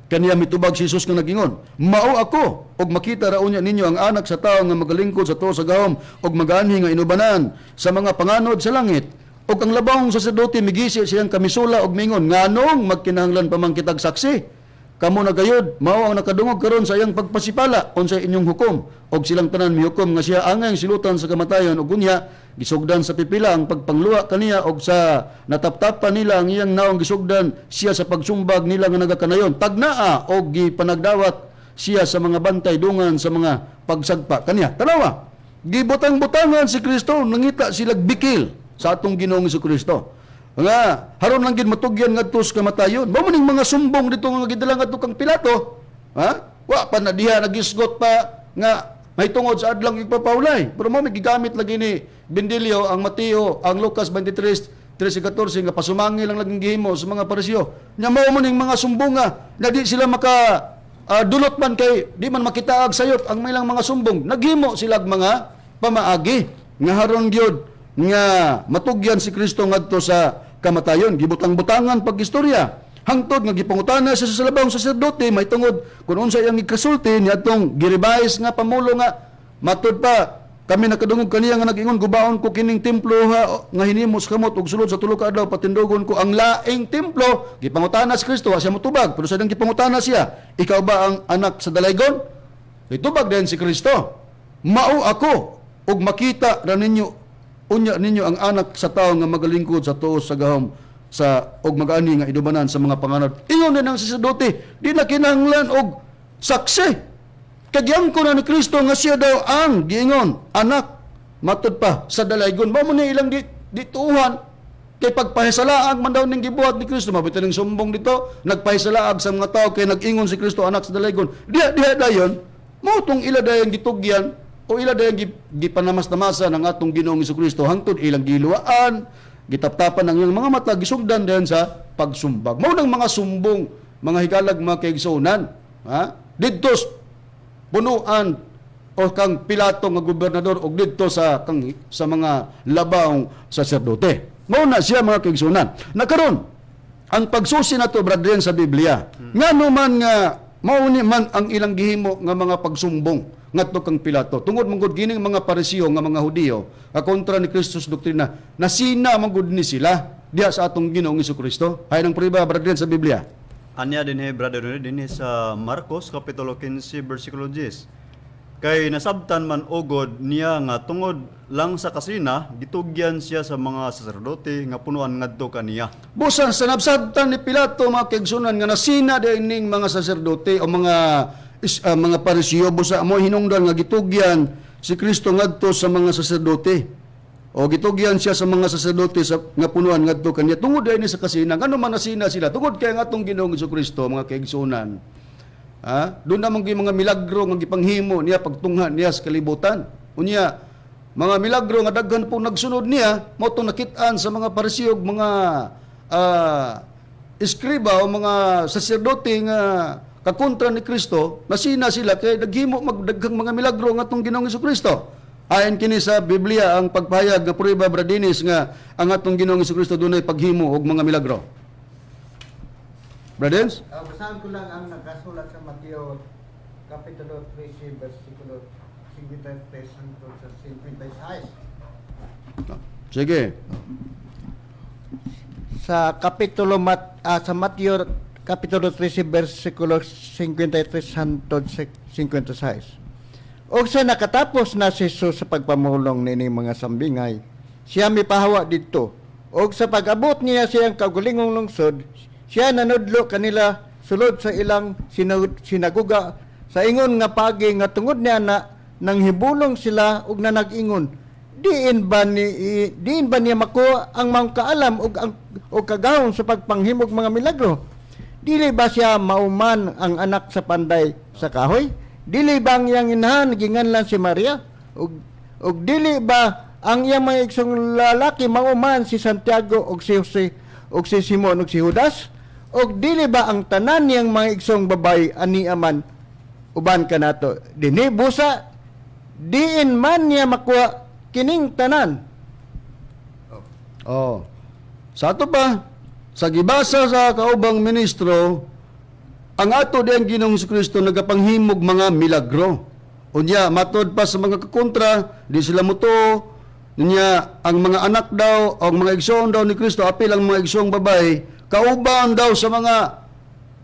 Speaker 4: Kaniya mitubag si Jesus nga nag-ingon, "Mao ako, ug makita ra unya ninyo ang Anak sa Tawo nga magalingkod sa tuo sa gahom ug magaanhi nga inubanan sa mga panganod sa langit." Ug ang labawng saserdote migisi siyang kamisula ug mingon, "Nganong magkinahanglan pa man kitag saksi? Kamo na gayud mao ang nakadungog karon sa iyang pagpasipala. Unsay inyong hukom?" Og silang tanan mihukom nga siya angay silutan sa kamatayon. Ug unya gisugdan sa pipila ang pagpangluwa kaniya, og sa nataptapan nila ang iyang naong gisugdan siya sa pagsumbag nila nga nagakanayon. Tagnaa og gipanagdawat siya sa mga bantay dungan sa mga pagsagpa kaniya. Tanawa, gibutang-butangan si Kristo, nangita sila bikil sa atong Ginoong Kristo. Nga haron lang gid matugyan ngadto sa kamatayon. Mao man ning mga sumbong dito nga gidala ngadto kang Pilato. Ha? Wa pa na diha nagisgot pa nga may tungod sa adlang igpapawlay. Pero mao may gigamit lagi ni Bendilio ang Mateo, ang Lucas 23 13-14 nga pasumangi lang laging gihimo sa mga Pariseo. Nya mao man ning mga sumbonga na di sila maka dulot man kay di man makitaag sayop ang ilang mga sumbong. Naghimo sila og mga pamaagi nga haron gyud nga matugyan si Kristo ngadto sa kamatayon. Gibutang-butangan pag istorya hangtod nga gipangutana siya sa labang saserdote may tungod kung unsa iyang gikasulti niadtong giribais nga pamulo nga matud pa kami nakadungog kaniya nga nag-ingon, "Gubaon ko kining templo ha, nga hinimo sa kamot ug sulod sa 3 ka adlaw patindugon ko ang laing templo." Gipangutana si Kristo, wa siya motubag, pero sa gipangutana siya, "Ikaw ba ang anak sa dalaygon?" Itubag din si Kristo, "Mao ako, ug makita ra ninyo unya ninyo ang anak sa tao nga magalingkod sa tuos sa gahom sa og magaani nga idumanan sa mga panganod." Ingon din ang saserdote, di na kinahanglan og saksi. Kagyan ko na ni Kristo nga siya daw ang giingon, anak, matud pa sa dalaygon. Mao mo ni ilang dituuhan kay pagpahisalaag man daw ning gibuhat ni Kristo. Mabita ning sumbong dito, nagpahisalaag sa mga tao kay nag-ingon si Kristo anak sa dalaygon. Diha diha dayon, mao tong ila dayon gitugyan o ila dayon gipanamas-namasan ang atong Ginoong Kristo hangtod ilang giluwaan, gitaptapan ang iyang mga mata, gisugdan dayon sa pagsumbag. Mao nang mga sumbong, mga higalag, mga kaigsuonan, ha? Didto punuan o kang Pilato nga gobernador og didto sa kang sa mga labawng saserdote. Mao na siya, mga kaigsuonan. Nakaron ang pagsusi nato, brethren, sa Biblia. Ngano man nga mao ni man ang ilang gihimo nga mga pagsumbong ngadto kang Pilato? Tungod man gud gining mga Pariseo nga mga Hudiyo nga kontra ni Kristo sa doktrina, nasina man gud ni sila diha sa atong Ginoong Kristo. Hay nang prueba, brethren, sa Biblia.
Speaker 5: Anya dinhi, Brother Rene, dinhi sa Marcos kapitulo 15 bersikulo 10. Kay nasabtan man ugod niya nga tungod lang sa kasina gitugyan siya sa mga saserdote nga punuan ngadto kaniya.
Speaker 4: Busan sa nabsabtan ni Pilato, mga kaigsunan, nga nasina ning mga saserdote o mga mga Pariseo, busa mo hinungdan nga gitugyan si Kristo ngadto sa mga saserdote. O gitugyan siya sa mga saserdote sa nga punuan ngadto kaniya tungod ni sa kasina. Ngano man nasina sila? Tungod kay ang atong Ginoong Kristo, mga kaigsunan. Ha? Doon naman gyud mga milagro nga gipanghimo niya pagtungha niya sa kalibutan. Unya, mga milagro nga daghan po nagsunod niya, mao tong nakit-an sa mga Pariseo ug mga eskriba o mga saserdote nga kakontra ni Kristo, nasina sila kay naghimo magdaghang mga milagro nga atong Ginoong Kristo. Ayon kini sa Biblia ang pagpahayag nga prueba, Bradinis, nga ang atong Ginoong Kristo dunay paghimo og mga milagro. Bradens?
Speaker 6: Basahan ko lang ang nakasulat sa Mateo Kapitulo 13, versikulo 53 hangtod sa 56.
Speaker 4: Sige.
Speaker 6: Sa kapitulo sa Mateo Kapitulo 13 versikulo 53 hangtod sa 56. Og sa nakatapos na si Jesus sa pagpamulong nining mga sambingay, siya mipahawa didto. Og sa pag-abot niya siyang kaugalingong lungsod, siya nanudlo kanila sulod sa ilang sinaguga sa ingon nga pagi nga tungod niya na nanghibulong sila ug nanag-ingon, "Diin ba niya makuha ang maong kaalam ug ang og kagahom sa pagpanghimog mga milagro? Dili ba siya mauman ang anak sa panday sa kahoy? Dili ba ang iyang inahan ginganlan si Maria? Ug dili ba ang iyang mga igsong lalaki mauman si Santiago ug si Jose ug si Simon ug si Judas? Ug dili ba ang tanan niyang mga igsong babayi ani aman uban kanato dinhi? Busa diin man niya makuha kining tanan?"
Speaker 4: Oh. Sa ato pa, sa gibasa sa kaubang ministro, ang ato diyang Ginoong Kristo nagapanghimog mga milagro. Unya, matod pa sa mga kakontra, di sila mutuo. Unya, ang mga anak daw, o ang mga igsoon daw ni Kristo, apil ang mga igsoong babae, kauban daw sa mga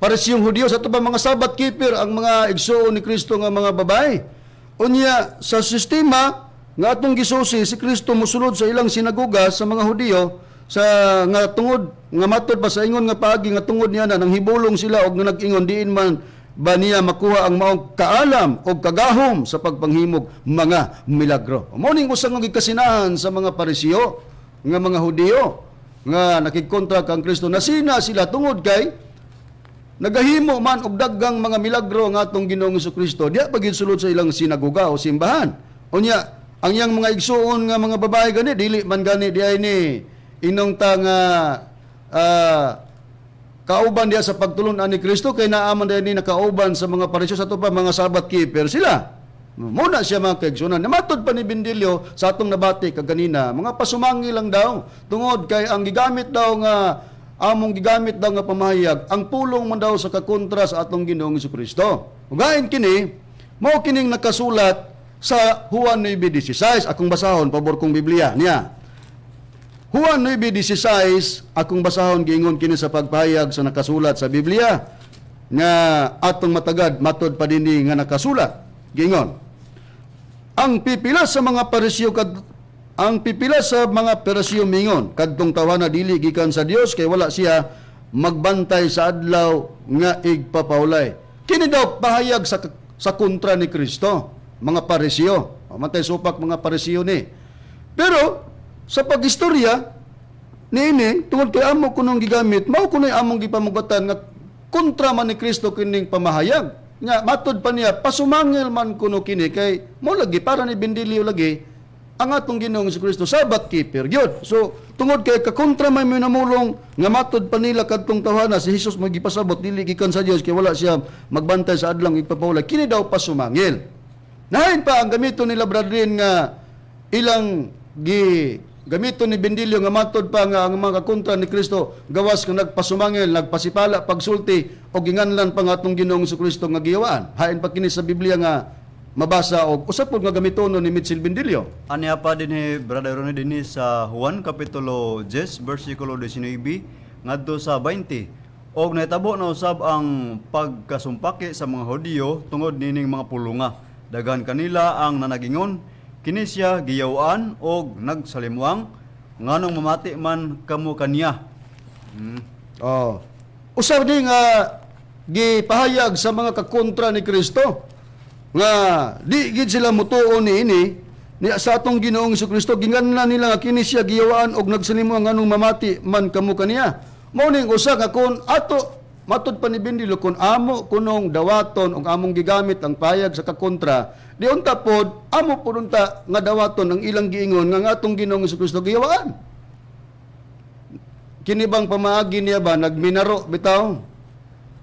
Speaker 4: Parisiyong Hudiyo, sa ato pa mga Sabbath keeper, ang mga igsoon ni Kristo nga mga babae. Unya, sa sistema nga atong gisusi, si Kristo mosulod sa ilang sinagoga sa mga Hudiyo, sa nga tungod nga matod pa sa ingon nga paagi nga tungod niya na nanghibulong sila og nga nag-ingon, "Diin man ba niya makuha ang maong kaalam o kagahom sa pagpanghimog mga milagro?" Mao ning usa nga gikasinahan sa mga Pariseo nga mga Hudiyo. Nga nakigkontra kang Kristo, nasina sila tungod kay nagahimo man og daghang mga milagro ang atong Ginoong Kristo diya pa gyud sulod sa ilang sinagoga o simbahan. Unya ang iyang mga igsuon nga mga babae gani dili man gani diay ni inong ta nga kauban diya sa pagtulun-an ni Kristo, kay naa man diay ni nakauban sa mga Pariseo, sa ato pa mga Sabbath keeper sila. Muna siya, mga kaigsunan. Namatod pa ni Bendilio sa atong nabati kaganina, mga pasumangi lang daw, tungod kay ang gigamit daw nga among gigamit daw nga pamahayag, ang pulong man daw sa kakontra sa atong Ginoong Kristo. Ugain kini, mao kining nakasulat sa Juan 9:16. Akong basahon, pabor kong Biblia niya. Juan 9:16, akong basahon, giingon kini sa pagpahayag sa nakasulat sa Biblia nga atong matagad matod pa dinhi nga nakasulat. Giingon, Ang pipila sa mga Pariseo mingon kadtong tawana, "Dili gikan sa Dios kay wala siya magbantay sa adlaw nga igpapahulay." Kini daw pahayag sa kontra ni Kristo, mga Pariseo. Matay supak mga Pariseo ni. Pero sa pag-istorya niini, tungod kay amo kunong gigamit, mao kuno'y among gipamugatan nga kontra man ni Kristo kining pamahayag. Nga matod pa niya, pasumangil man kuno kini, kay mo lagi para ni Bendilio lagi ang atong Ginoong Kristo Sabbath keeper gyud. So tungod kay kakontra may minamulong nga matod pa nila kadtong tawhana, si Jesus magipasabot dili gikan sa Dios kay wala siya magbantay sa adlong igpapahulay. Kini daw pasumangil. Nahin pa ang gamito nila, brethren, nga ilang gi gamito ni Bendilio nga matod pa nga ang mga kontra ni Kristo gawas nga nagpasumangil, nagpasipala pagsulti o ginganlan pa nga atong Ginoong Kristo nga giyawaan. Hain pa kini sa Biblia nga mabasa og usa pod nga gamitono ni Mitchell Bendilio.
Speaker 5: Aniya pa din ni Brother Ronnie dinhi sa Juan Kapitulo 10 versikulo 19 ngadto sa 20. Og nahitabo na usab ang pagkasumpaki sa mga Hudiyo tungod nining mga pulunga. Daghan kanila ang nanagingon, "Kini siya giyawaan og nagsalimuang, nganong mamati man kamo kaniya?"
Speaker 4: Oh. Usab din nga gipahayag sa mga kakontra ni Kristo nga di gid sila mutuo ni ini ni sa atong Ginoong Kristo. Ginganlan nila nga kini siya giyawaan og nagsalimuang, nganong mamati man kamo kaniya? Mao ning usa ka kon ato matud pa ni Bendilo, kon amo kunong dawaton og among gigamit ang payag sa kakontra, di unta pod amo pod unta nga dawaton ang ilang giingon nga ang atong Ginoong Kristo giyawaan. Kini bang pamaagi niya ba, nagminaro bitaw?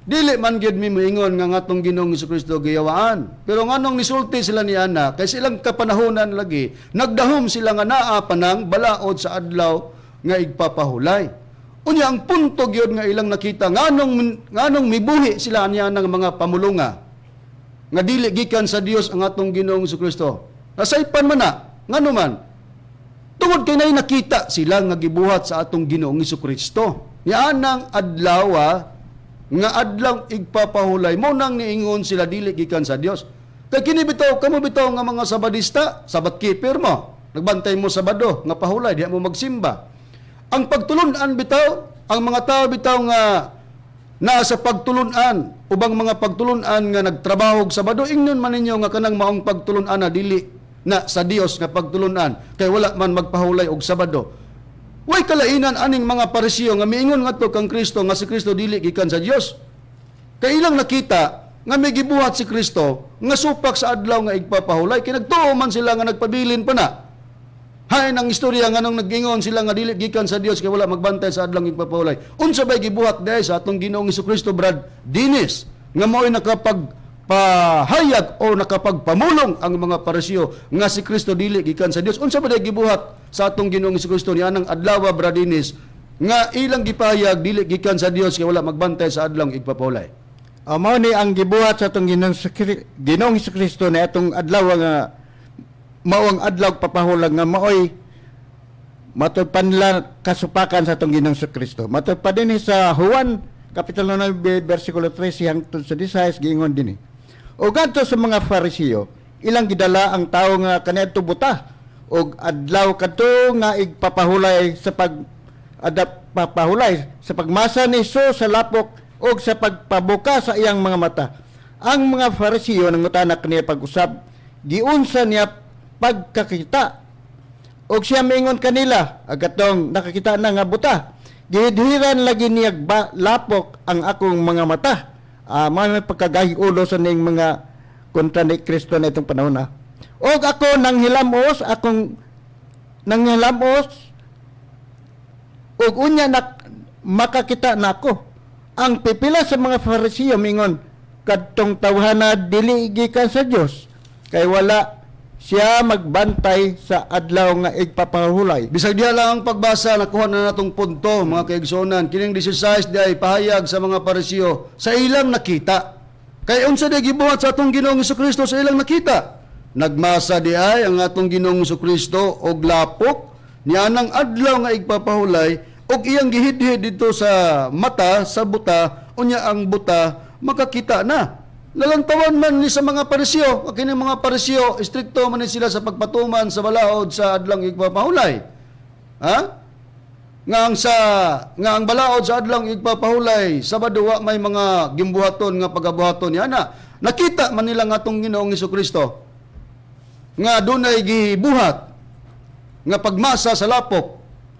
Speaker 4: Dili man gyud mi moingon nga ang atong Ginoong Kristo giyawaan. Pero nganong nisulti sila ni ana, kay silang kapanahonan lagi, nagdahom sila nga naa pa nang balaod sa adlaw nga igpapahulay. Unya ang punto gyud nga ilang nakita, nganong nganong mibuhi sila niya ng mga pamulunga nga dili gikan sa Dios ang atong Ginoong Kristo. Nasaypan man na, ngano man? Tungod kay nay nakita sila nga gibuhat sa atong Ginoong Kristo. Nianang adlaw nga adlaw igpapahulay mo nang niingon sila dili gikan sa Dios. Kay kini bitaw, kamo bitaw nga mga Sabadista, Sabbath keeper mo. Nagbantay mo Sabado nga pahulay, diha mo magsimba. Ang pagtulun-an bitaw, ang mga tao bitaw nga naa sa pagtulun-an, ubang mga pagtulun-an nga nagtrabaho og Sabado, ingnon man ninyo nga kanang maong pagtulun-an na dili na sa Dios nga pagtulun-an kay wala man magpahulay og Sabado. Way kalainan aning mga Pariseo nga miingon ngadto kang Kristo nga si Kristo dili gikan sa Dios. Kay ilang nakita nga may gibuhat si Kristo nga supak sa adlaw nga igpapahulay, kay nagtuo man sila nga nagpabilin pa na. Hain ang istorya nga nung nag-ingon sila nga dili gikan sa Dios kay wala magbantay sa adlaw igpapahulay. Unsa bay gibuhat diay sa atong Ginoong Kristo, Brad Dinis, nga mao'y nakapagpahayag o nakapagpamulong ang mga Pariseo nga si Kristo dili gikan sa Dios? Unsa ba day gibuhat sa atong Ginoong Kristo ni anang adlaw, Brad Dinis, nga ilang gipahayag dili gikan sa Dios kay wala magbantay sa adlaw igpapahulay?
Speaker 6: Mao ni ang gibuhat sa atong Ginoong Kristo na atong adlaw nga mao ang adlaw papahulag nga maoy matud pa nila kasupakan sa atong Ginoong Kristo. Matud pa dinhi sa Juan Kapitulo 9 versikulo 13 hangtod sa 16, giingon dinhi. O gadto sa mga Fariseo, ilang gidala ang tawo nga kaniadto buta og adlaw kadto nga igpapahulay sa pag adap papahulay sa pagmasa ni Jesus sa lapok og sa pagpabuka sa iyang mga mata. Ang mga Fariseo nangutana kaniya pag-usab, giunsa niya pagkakita. Og siya mingon kanila, agatong nakakita na nga buta. Gihidhiran lagi niya ba, lapok ang akong mga mata. Mga pagkagahi ulo sa ning mga kontra ni Kristo na itong panahon na. Og ako nang hilamos, akong nang hilamos, ug unya na makakita nako. Ang pipila sa mga Farisiyo mingon kadtong tawhana dili gikan sa Dios kay wala siya magbantay sa adlaw nga igpapahulay.
Speaker 4: Bisag diha lang ang pagbasa, nakuha na natong punto, mga kaigsuonan. Kining 16 di ay pahayag sa mga Parisiyo sa ilang nakita. Kay unsa di gibuhat sa atong Ginoong Kristo sa ilang nakita? Nagmasa di ay ang atong Ginoong Kristo og lapok nianang adlaw nga igpapahulay og iyang gihidhid dito sa mata sa buta, unya ang buta makakita na. Nalantawan man ni sa mga Pariseo, kini mga Pariseo, istrikto man ni sila sa pagpatuman sa balaod sa adlang igpapahulay. Ha? Nga ang balaod sa adlang igpapahulay, Sabado wa may mga gimbuhaton nga pagabuhaton niya na. Nakita man nila nga atong Ginoong Kristo nga dunay gibuhat nga pagmasa sa lapok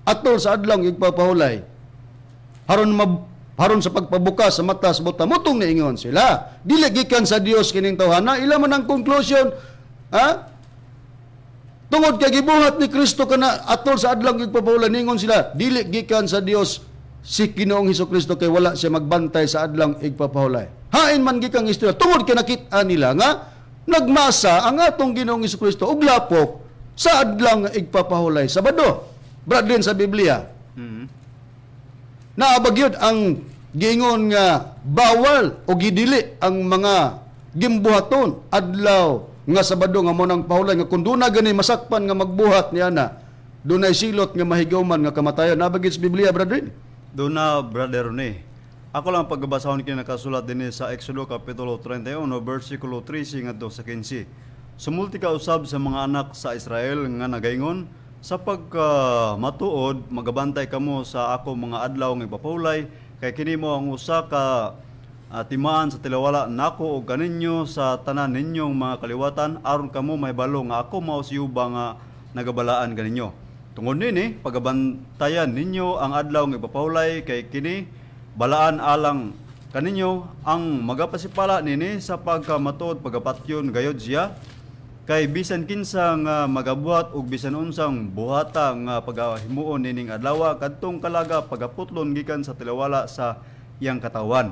Speaker 4: atol sa adlang igpapahulay haron sa pagpabukas sa mata sa buta mutong niingon sila dili gikan sa Dios kining tawhana. Ila man ang conclusion, ha, tungod kay gibuhat ni Kristo kana atol sa adlang igpapahulay, ningon sila dili gikan sa Dios si Ginoong Kristo kay wala siya magbantay sa adlang igpapahulay. Hain man gikang istorya tungod kay nakit-an nila nga nagmasa ang atong Ginoong Kristo og lapok sa adlang igpapahulay, Sabado. Brethren, sa Biblia, naa ba gyud ang giingon nga bawal o gidili ang mga gimbuhaton adlaw nga Sabado nga mo nang pahulay, nga kung duna gani masakpan nga magbuhat niya na dunay silot nga mahigawman nga kamatayon? Naa ba gyud sa Biblia, brethren?
Speaker 5: Doon na, Brother Rene. Ako lang pagbabasahon kini nakasulat din sa Exodo Kapitulo 31, versikulo 13 ngadto sa 15. Sumulti ka usab sa mga anak sa Israel nga nagaingon, sa pagka matuod magabantay kamo sa ako mga adlaw nga ipapahulay, kay kini mo ang usa ka timaan sa tilawala nako og kaninyo sa tanan ninyong mga kaliwatan, aron kamo mahibalo nga ako mao si Jehova nga nagabalaan kaninyo. Tungod nini, pagabantayan ninyo ang adlaw nga ipapahulay, kay kini balaan alang kaninyo. Ang magapasipala nini sa pagkamatuod pagapatyon gayod siya. Kay bisan kinsa nga magabuhat og bisan unsang buhata nga pagahimuon nining adlaw, kadtong kalaga pagaputlon gikan sa tilawala sa iyang katawan.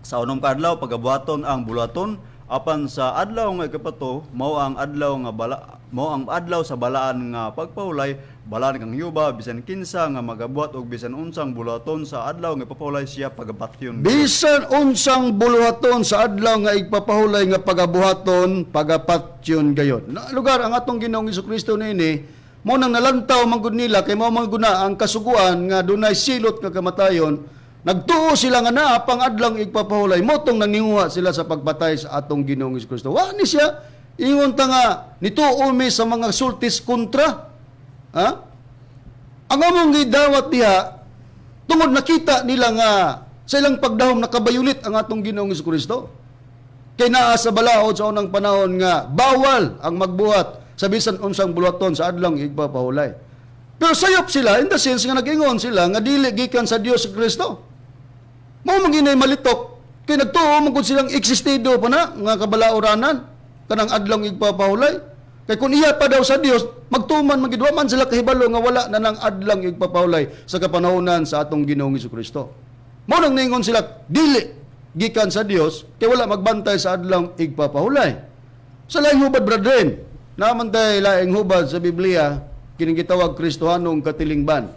Speaker 5: Sa unom ka adlaw pagabuhaton ang buluhaton, apan sa adlaw nga ikapito mao ang adlaw sa balaan nga pagpahulay, balaan kang Jehova. Bisan kinsa nga magabuhat og bisan unsang buluhaton sa adlaw nga ipapahulay, siya pagapatyon.
Speaker 4: Bisan unsang buluhaton sa adlaw nga igpapahulay nga pagabuhaton, pagapatyon gayon. Na lugar ang atong Ginoong Kristo niini mo nang nalantaw man gud nila kay mao man gud na ang kasuguan nga dunay silot nga kamatayon. Nagtuo sila nga naa pang adlang igpapahulay, motong nanginguha sila sa pagpatay sa atong Ginoong Kristo. Wa ni siya ingon ta nga nituo mi sa mga sultis kontra. Ha? Ang among gidawat diha, tungod nakita nila nga sa ilang pagdahom nakabayulit ang atong Ginoong Kristo. Kay naa sa balaod sa unang panahon nga bawal ang magbuhat sa bisan unsang buluhaton sa adlang igpapahulay. Pero sayop sila in the sense nga nag-ingon sila nga dili gikan sa Dios si Kristo. Mao man ginay malitok kay nagtuo man gud silang existido pa na nga kabalaoranan kanang adlang igpapahulay. Kay kung iya pa daw sa Dios, magtuman man gid, wa man sila kahibalo nga wala na nang adlang igpapahulay sa kapanahonan sa atong Ginoong Kristo. Mao nang ningon sila dili gikan sa Dios kay wala magbantay sa adlang igpapahulay. Sa laing hubad, brethren, naman tay laing hubad sa Biblia kining gitawag Kristohanong katilingban.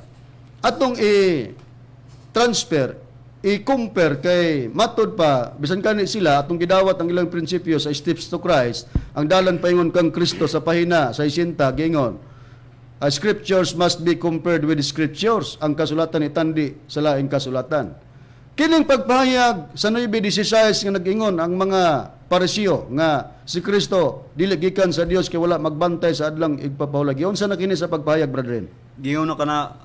Speaker 4: Atong i-transfer, i-compare kay matod pa bisan kani sila atong gidawat ang ilang prinsipyo sa Steps to Christ, ang dalan paingon kang Kristo, sa pahina 60 gingon, "Scriptures must be compared with scriptures." Ang kasulatan itandi sa laing kasulatan. Kining pagpahayag sa 9:16 nga nag-ingon ang mga Pariseo nga si Kristo dili gikan sa Dios kay wala magbantay sa adlang igpapahulay. Giunsa na kini sa pagpahayag, brethren?
Speaker 5: Gingon na kana,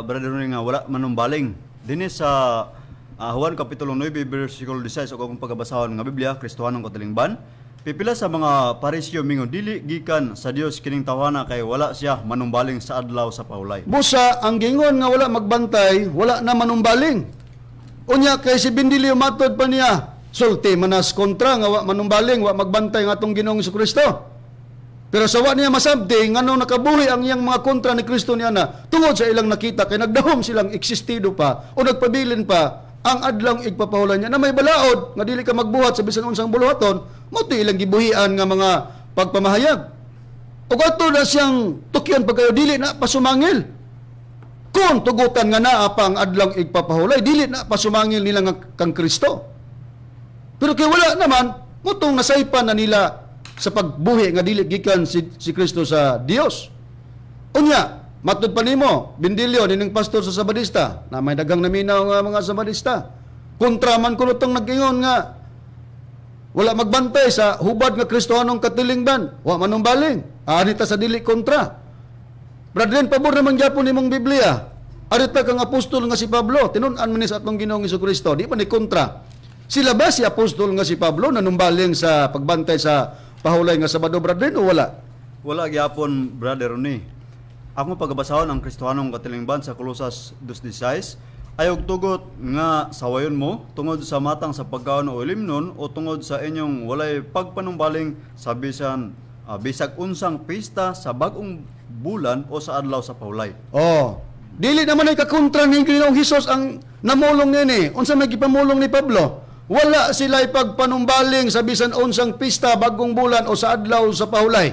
Speaker 5: Brother Rene, nga wala manumbaling. Dinhi sa Juan Kapitulo 9 versikulo 16 o akong pagabasahon nga Biblia, Kristohanong katilingban. Pipila sa mga Pariseo mingon, "Dili gikan sa Dios kining tawhana kay wala siya manumbaling sa adlaw sa pahulay."
Speaker 4: Busa ang gingon nga wala magbantay, wala na manumbaling. Unya kay si Bindilio matod pa niya, sulti manas kontra nga wa manumbaling, wa magbantay ng atong Ginoong Kristo. Pero sa wa niya masabti ngano nakabuhi ang iyang mga kontra ni Kristo niya na tungod sa ilang nakita kay nagdahom silang eksistido pa o nagpabilin pa ang adlawng igpapahulay niya na may balaod nga dili ka magbuhat sa bisan unsang buluhaton, mao ilang gibuhian nga mga pagpamahayag. Ug ato na siyang tukyan pagkayo, dili na pasumangil. Kung tugutan nga naa pa ang adlawng igpapahulay, dili na pasumangil nila nga kang Kristo. Pero kay wala naman, mutong nasaypan na nila sa pagbuhi nga dili gikan si Kristo sa Dios. Unya, matud pa nimo, Bindilyo, nining pastor sa Sabadista, na may daghang naminaw nga mga Sabadista. Kontra man kuno tong nag-ingon nga wala magbantay sa hubad nga Kristohanong katilingban, wa manumbaling. Ani ta sa dili kontra. Brethren, pabor naman gyapon nimong Biblia. Arita kang apostol nga si Pablo, tinun-an man ni sa atong Ginoong Kristo, di pa ni kontra. Sila ba si apostol nga si Pablo nanumbaling sa pagbantay sa pahulay nga Sabado, brethren, o wala?
Speaker 5: Wala gyapon, Brother Ronnie. Ako pagabasahon ang Kristohanong katilingban sa Kolosas 2:16, "Ayog tugot nga sawayon mo tungod sa matang sa pagkaon o ilimnon o tungod sa inyong walay pagpanumbaling sa bisan bisag unsang pista sa bagong bulan o sa adlaw sa pahulay."
Speaker 4: Oh, dili naman ay kakontra ni Ginoong Hesus ang namulong nini. Unsa may gipamulong ni Pablo? Wala sila pagpanumbaling sa bisan unsang pista, bagong bulan o sa adlaw sa pahulay.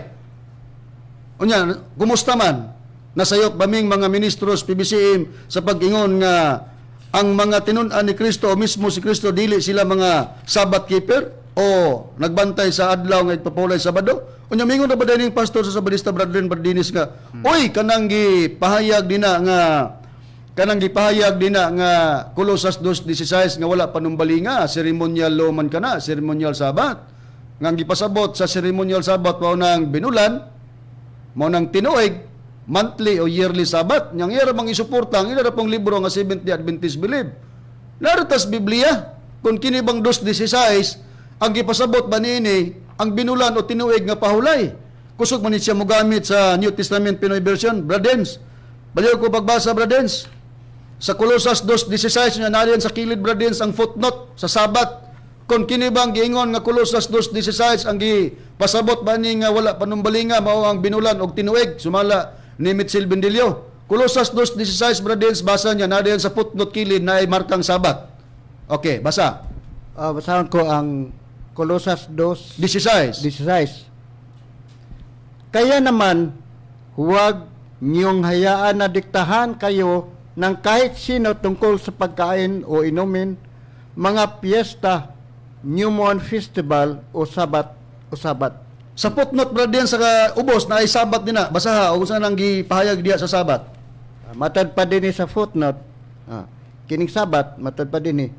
Speaker 4: Unya, kumusta man? Nasayop ba ming mga ministros PBCM sa pag-ingon nga ang mga tinun-an ni Kristo o mismo si Kristo dili sila mga Sabbath keeper o nagbantay sa adlaw nga igpapahulay Sabado? Unya mingon na ba din yung pastor sa Sabadista, Brethren Bardinis, nga uy, kanang gipahayag dina nga Kolosas 2:16 nga wala panumbalinga, ceremonial law man kana, ceremonial Sabbath, nga ang gipasabot sa ceremonial Sabbath mao nang binulan, mao nang tinuig, monthly o yearly Sabbath. Nyang iya ra bang isuporta ang ila ra pong libro nga Seventh Day Adventist Belief. Naratas Biblia kung kini bang 2:16 ang gipasabot ba niini ang binulan o tinuig nga pahulay. Kusog man ni siya mogamit sa New Testament Pinoy Version, Bradens. Baliw ko pagbasa, Bradens. Sa Kolosas 2:16 nga nariyan sa kilid, Bradens, ang footnote sa Sabat. Kung kini bang giingon nga Kolosas 2:16 ang gipasabot ba ni nga wala panumbalinga mao ang binulan og tinuig sumala ni Mitchell Bendilio. Kolosas 2:16, Bradens, basa niya, nariyan sa footnote kilid na ay markang Sabat. Okay, basa.
Speaker 6: Basahan ko ang Kolosas 2
Speaker 4: 16.
Speaker 6: 16. "Kaya naman, huwag niyong hayaan na diktahan kayo ng kahit sino tungkol sa pagkain o inumin, mga piyesta, New Moon Festival o Sabat o Sabat."
Speaker 4: Sa footnote, Bradens, sa ubos na ay Sabat din na. Basaha o saan ang gipahayag diya sa Sabat.
Speaker 6: Matad pa din sa footnote, kining Sabat, matad pa din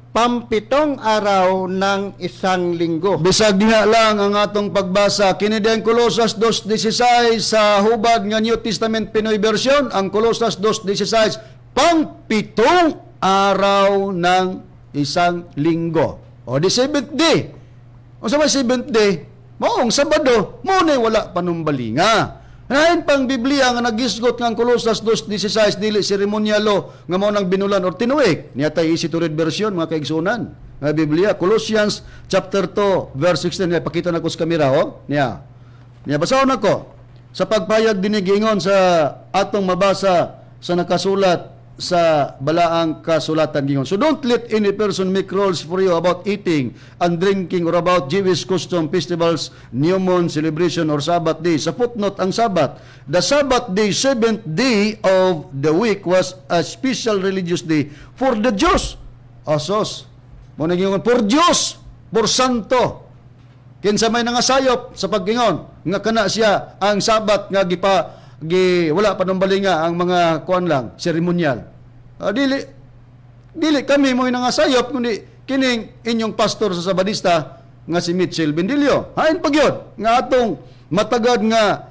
Speaker 6: pampitong araw ng isang linggo.
Speaker 4: Bisag diha lang ang atong pagbasa. Kini din Kolosas 2:16 sa hubad nga New Testament Pinoy Version, ang Kolosas 2:16 pang pitong araw ng isang linggo. O di seventh day. Unsa may seventh day? Maong Sabado, mao na wala panumbalinga. Nahin pang Biblia nga nagisgot nga ang Kolosas 2:16 dili seremonyalo nga mao nang binulan or tinuig. Niya tay easy to read version, mga kaigsunan. Nga Biblia, Colossians chapter 2 verse 16, niya pakita na ko sa kamera, oh. Niya. Niya, basahon ako. Sa pagpayag dinhi giingon sa atong mabasa sa nakasulat sa balaang kasulatan gingon. "So don't let any person make rules for you about eating and drinking or about Jewish custom, festivals, new moon celebration, or Sabbath day." Sa footnote ang Sabbath. "The Sabbath day, seventh day of the week, was a special religious day for the Jews." Asos. Mo na gingon, for Jews, for santo. Kinsa may nangasayop sa paggingon nga kana siya ang Sabat nga gipa gi wala panumbalinga ang mga kuan lang seremonyal. Dili dili kami mo nangasayop kundi kining inyong pastor sa Sabadista nga si Mitchell Bendilio. Hain pa gyud nga atong matagad nga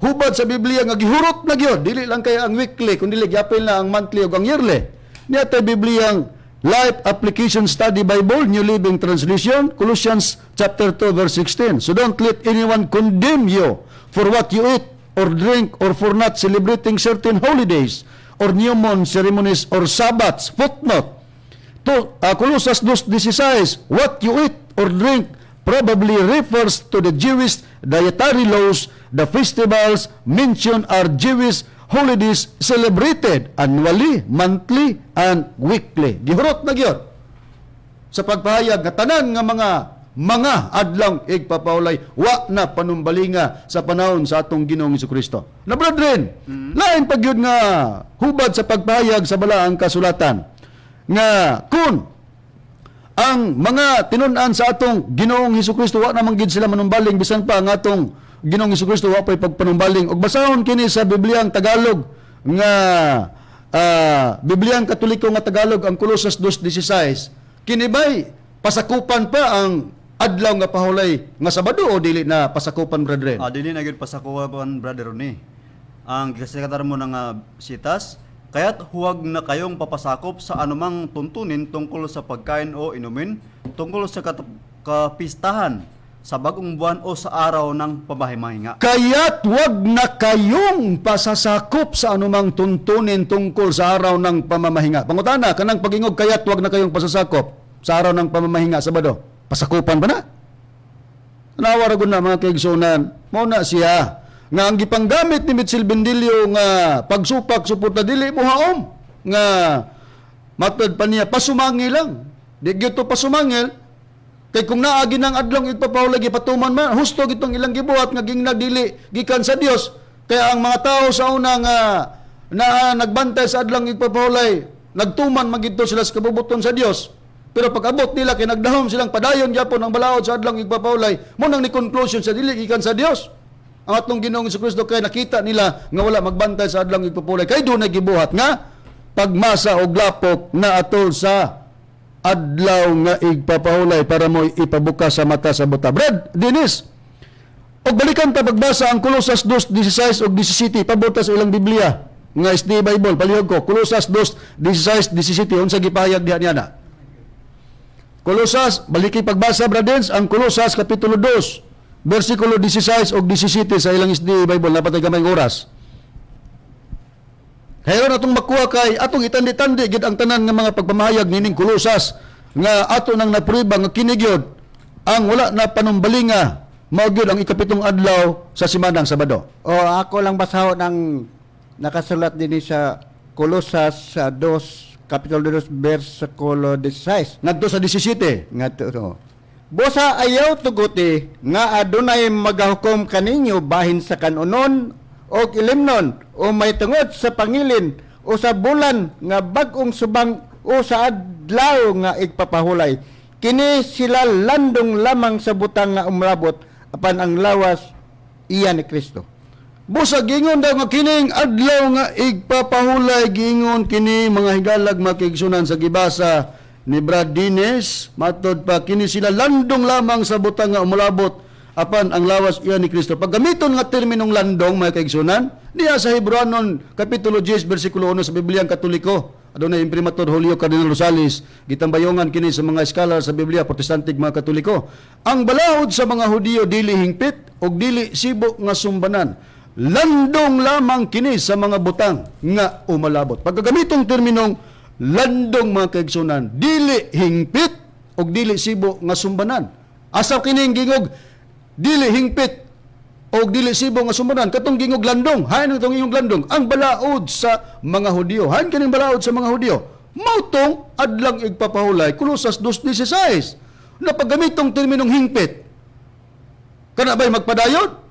Speaker 4: hubad sa Biblia nga gihurot na gyud, dili lang kay ang weekly kundi gyapil na ang monthly ug ang yearly. Niya tay Bibliang Life Application Study Bible, New Living Translation, Colossians chapter 2 verse 16. So don't let anyone condemn you for what you eat or drink or for not celebrating certain holidays or new moon ceremonies or Sabbaths. Footnote. To, Colosas 2:16, what you eat or drink probably refers to the Jewish dietary laws. The festivals mentioned are Jewish holidays celebrated annually, monthly, and weekly. Gihurot na gyud sa pagpahayag nga tanan nga mga adlaw igpapahulay wa na panumbalinga sa panahon sa atong Ginoong Kristo. Na brethren, lain pa gyud nga hubad sa pagpahayag sa balaang kasulatan nga kun ang mga tinun-an sa atong Ginoong Hesus, wa naman gid sila manumbaling bisan pa ang atong Ginoong Hesus wa pa'y pagpanumbaling. Og basahon kini sa Bibliang Tagalog nga Bibliang Katoliko nga Tagalog, ang Colosas 2:16, kini bay pasakupan pa ang adlaw nga pahulay nga Sabado o dili na pasakupan, brethren?
Speaker 5: Dili na gyud pasakupan, Brother Ronnie. Ang gisikatar mo na nga sitas, kaya't huwag na kayong papasakop sa anumang tuntunin tungkol sa pagkain o inumin, tungkol sa kapistahan, sa bagong buwan o sa araw ng pamamahinga.
Speaker 4: Kaya't wag na kayong pasasakop sa anumang tuntunin tungkol sa araw ng pamamahinga. Pangutana, kanang pag-ingog kaya't wag na kayong pasasakop sa araw ng pamamahinga, Sabado. Pasakupan ba na? Tanawa ra gud na, mga kaigsunan. Mao na siya nga ang gipanggamit ni Mitchell Bendillo nga pagsupak suporta dili mo haom nga matod pa niya pasumangil lang. Di gyud to pasumangil kay kung naagi ng adlong igpapahulay gipatuman man husto gitong ilang gibuhat nga gingna dili gikan sa Dios. Kaya ang mga tao sa una nga na nagbantay sa adlong igpapahulay, nagtuman man gidto sila sa kabubuton sa Dios. Pero pag abot nila kay nagdahom silang padayon gyapon ang balaod sa adlong igpapahulay, mo nang ni conclusion sa dili gikan sa Dios ang atong Ginoong Kristo kay nakita nila nga wala magbantay sa adlong igpapahulay kay dunay gibuhat nga pagmasa og lapok na atol sa adlaw nga igpapahulay para mo ipabuka sa mata sa buta. Brad, Dennis, og balikan ta pagbasa ang Colosas 2:16 ug 17, pabuta sa ilang Biblia nga SDA Bible, palihog ko, Colosas 2:16, 17, unsa gipahayag diha niya na? Colosas, baliki pagbasa, Brad Dennis, ang Colosas kapitulo 2, versikulo 16 ug 17 sa ilang SDA Bible, napatay gamay oras. Kaya atong makuha kay atong itandi-tandi gid ang tanan nga mga pagpamahayag nining Kolosas nga ato nang naprueba nga kini gyud ang wala na panumbalinga, mao gyud ang ikapitong adlaw sa simanang Sabado.
Speaker 6: O ako lang basahon ang nakasulat din sa Colosas sa 2, Kapitulo 2, versikulo 16.
Speaker 4: Ngadto sa 17.
Speaker 6: Nga to. Busa ayaw tuguti nga adunay magahukom kaninyo bahin sa kanunon o ilimnon o may tungod sa pangilin o sa bulan nga bag-ong subang o sa adlaw nga igpapahulay. Kini sila landong lamang sa butang nga umlabot, apan ang lawas iya ni Kristo.
Speaker 4: Busa gingon daw nga kining adlaw nga igpapahulay, gingon kini, mga higalag, makiigsunan, sa gibasa ni Brad Dines, matod pa kini sila landong lamang sa butang nga umulabot apan ang lawas iya ni Kristo. Paggamiton nga terminong landong, mga kaigsunan, niya sa Hebreanon kapitulo 10 bersikulo 1 sa Bibliang Katoliko, adunay Imprimatur Julio Cardinal Rosales, gitambayongan kini sa mga scholar sa Biblia, Protestante, mga Katoliko. Ang balaod sa mga Hudiyo dili hingpit ug dili sibo nga sumbanan. Landong lamang kini sa mga butang nga umalabot. Pagkagamitong terminong landong, mga kaigsunan, dili hingpit ug dili sibo nga sumbanan. Asa kining gingog dili hingpit o dili sibo nga sumbanan? Katong gingog landong, hain itong gingog landong, ang balaod sa mga Hudiyo. Hain kining balaod sa mga Hudiyo? Mautong adlang igpapahulay, Kolosas 2:16. Na paggamitong terminong hingpit, kana ba'y magpadayon?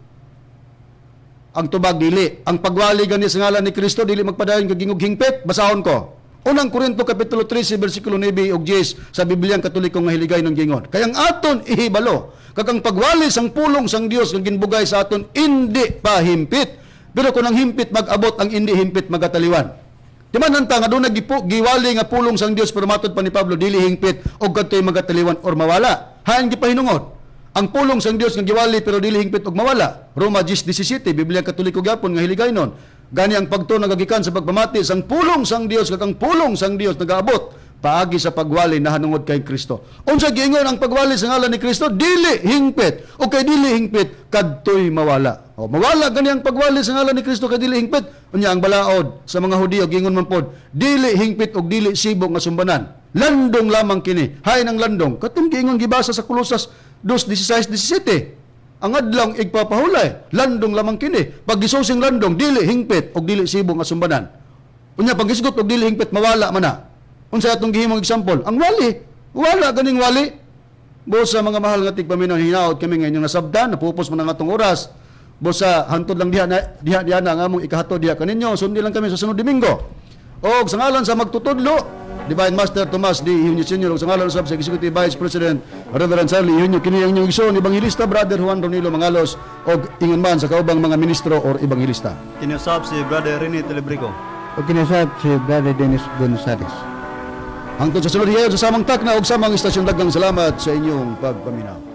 Speaker 4: Ang tubag, dili. Ang pagwali gani sa ngalan ni Kristo dili magpadayon kag gingog hingpit. Basahon ko. Unang Korinto kapitulo 13 bersikulo 9 ug 10 sa Bibliang Katoliko nga hiligay ng gingon. Kay ang aton ihibalo kag ang pagwali sang pulong sang Dios nga ginbugay sa aton indi pa himpit. Pero kung ang himpit mag-abot, ang indi himpit magataliwan. Di man anta nga doon giwali nga pulong sang Dios, pero matod pa ni Pablo dili hingpit og kadtoy magataliwan or mawala. Hain gipahinungod ang pulong sang Dios nga giwali pero dili hingpit og mawala? Roma 10:17, Biblia Katoliko gyapon nga hiligay nun. Gani ang pagtuo nagagikan sa pagpamati sang pulong sang Dios kag ang pulong sang Dios nagaabot Paagi sa pagwali nahanungod kay Kristo. Unsa giingon ang pagwali sa ngalan ni Kristo? Dili hingpit. O kay dili hingpit, kadtoy mawala. O mawala gani ang pagwali sa ngalan ni Kristo kay dili hingpit. Unya ang balaod sa mga Hudiyo giingon man pod, dili hingpit og dili sibok nga sumbanan. Landong lamang kini. Hay ng landong. Katong giingon gibasa sa Kolosas 2:16-17. Ang adlong igpapahulay, landong lamang kini. Pag gisusing landong, dili hingpit og dili sibok nga sumbanan. Unya pag gisgot og dili hingpit, mawala man na. Unsa atong gihimong example? Ang wali, wala ganing wali. Busa, mga mahal nga tigpaminaw, hinaot kami nga inyong nasabdan, napupos man ang atong oras. Busa hantod lang diha na, diha diha na ang among ikahatod diha kaninyo, sundi lang kami sa sunod Domingo. Og sa ngalan sa magtutudlo, Divine Master Tomas D. Eugenio Sr. Og sa ngalan usab sa Executive Vice President Reverend Charlie Eugenio, kini ang inyong igsoon, Evangelista Brother Juan Ronilo Mangalos, og ingon man sa kaubang mga ministro or ebanghilista.
Speaker 5: Kini usab si Brother Rene Telebrico.
Speaker 6: O kinasab si Brother Dennis Gonzales.
Speaker 4: Hangtod sa sunod higayon sa samang takna og samang istasyon, daghang salamat sa inyong pagpaminaw.